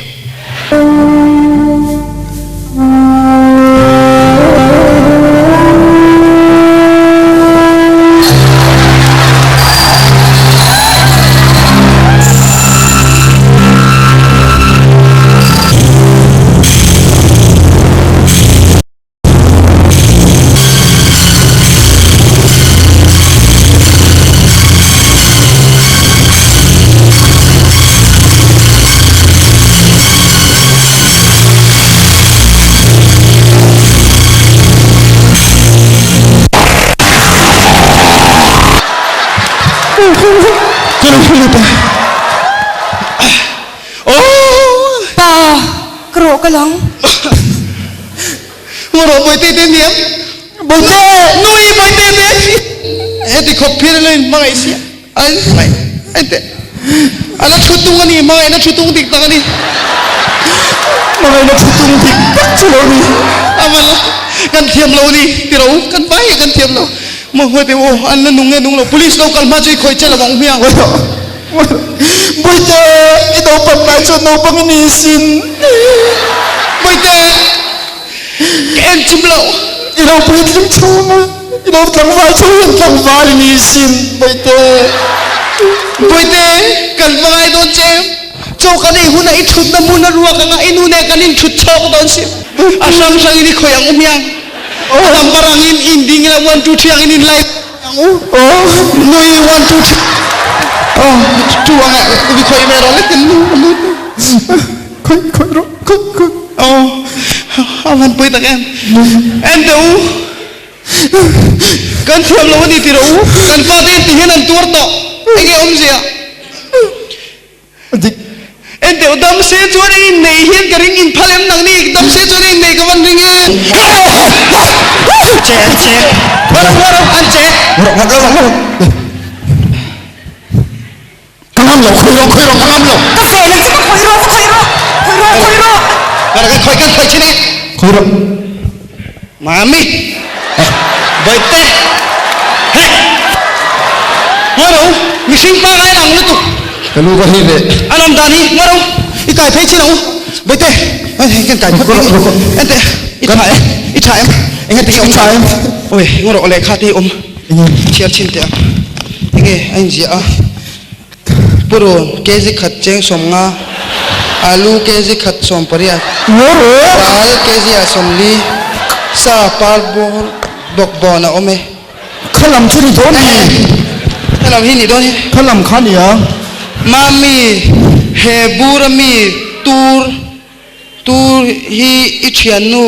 Ka lo hmu ta. Aww! Pa, ka rawh ka lang. Maw rawh Bawihte te ni em? Bawihte! Nui Bawihte te! Heti khawp phir ilo in hmangaih sia. A in hmangaih. Heti. A la thu tung a ni, hmangaihna thu tung dik tak a ni. Hmangaihna thu tung dik tak chu lo ni. A va la kan thiam lo ni tiro kan vai hi kan thiam lo. Maw Bawihte aw an la nung nge nung lo police lo kal hma chu i khawih che lo ang hmiang. Bawihte, i naupang lai chuan naupang i ni sin. Bawihte, ka en chim lo. I lo puitling chho a, i lo tlangval chho hian tlangval i ni sin, Bawihte. Bawihte, kan va ngai dawn che. Chaw kan ei hunah i thutna hmun a ruak anga i nu nen kan inthut chhawk dawn si. A hrang hrangin i khawih ang u hmiang. A number angin i inding ila one two three angin in line ang u. Nui one two three oh two anga i khawih ve rawh lekin nu nu khawih khawih rawh khawih khawih oh a van pawi tak em. En teh u kan thiam lo a ni tih rawh u kan fate hian ti hian an tuar tawh enge awmzia. Dik. En deuh dam se chuan i innei hian ka ring inphal em nang ni dam se chuan i innei ka van ring e. Che an che. Ngawr ngawr an che. Ngawr ngawr ngawr ngawr. Ka ngam lo khawih rawh khawih rawh ka ngam lo. Ka ve lo chu ka khawih rawh ka khawih rawh khawih rawh khawih rawh. Ngawr kan khawih kan khawih chin e. Khawih rawh. Mami. Bawihte. He. Ngawi rawh u. Mihring pa ngai lang lutuk. Ka lu ka hi leh. An awm dan hi ngawi rawh u. I kai phei chin ang u. Bawihte. Hei kan kai phawt mai. Enteh. I tha em? I tha em? Enge tinge awm tha em? Awi ngawi rawh lehkha te hi awm. Chhiar chhin teh ang. Enge a inziah a. Purun kg khat cheng 50, alu kg khat 80, dal kg ah 40, sa par bawr bawk bawn a awm e. Kha lam chu ni dawn ni. Kha lam hi ni dawn hi. Kha lam kha nia. Mami, he bur ami tur tur hi i thiannu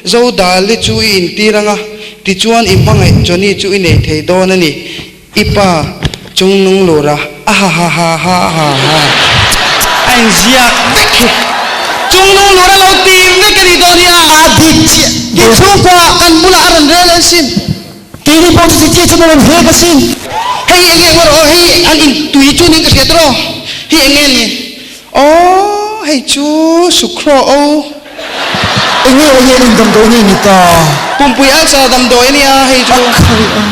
zo dal i chu i intir anga, tichuan i hmangaih Johnny chu i nei thei dawn a ni. I pa chung nung lur a ahahahahahaha a inziak vek hi. Chung nung lur a lo ti vek a nih dawn hi a. A dik chiah. Ti chhungkua kan bulah a rawn rel en sin. Keini pawh chu chiah chuan a rawn hek a sin. Hei enge ngawr aw hei an in tui chu niin ka hria tawh hei enge ni aw hei chu sukhraw aw. Enge enge in damdawi nge ni ta. Pumpui ulcer damdawi a nia hei chu. A khawi a.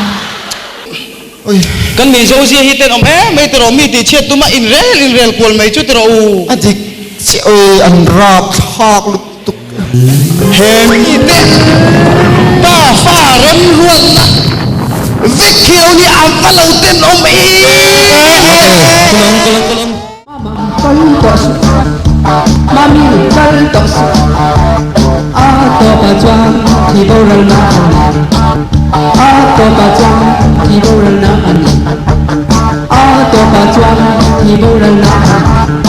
Oi. Kan Mizo zia hi ten awm em mai tiraw mi tih chhiat tuma inrel inrel kual mai chu tiraw u. A dik chiah oi an rap thlak lutuk. He mite pa fa remruatna vek hi lo ni a va lo ten awm em. Mama kal tawh suh, mami kal tawh suh, a tawpah chuan thi boralna a ni, a tawpah chuan thi boralna a ni, a tawpah chuan thi boralna a ni.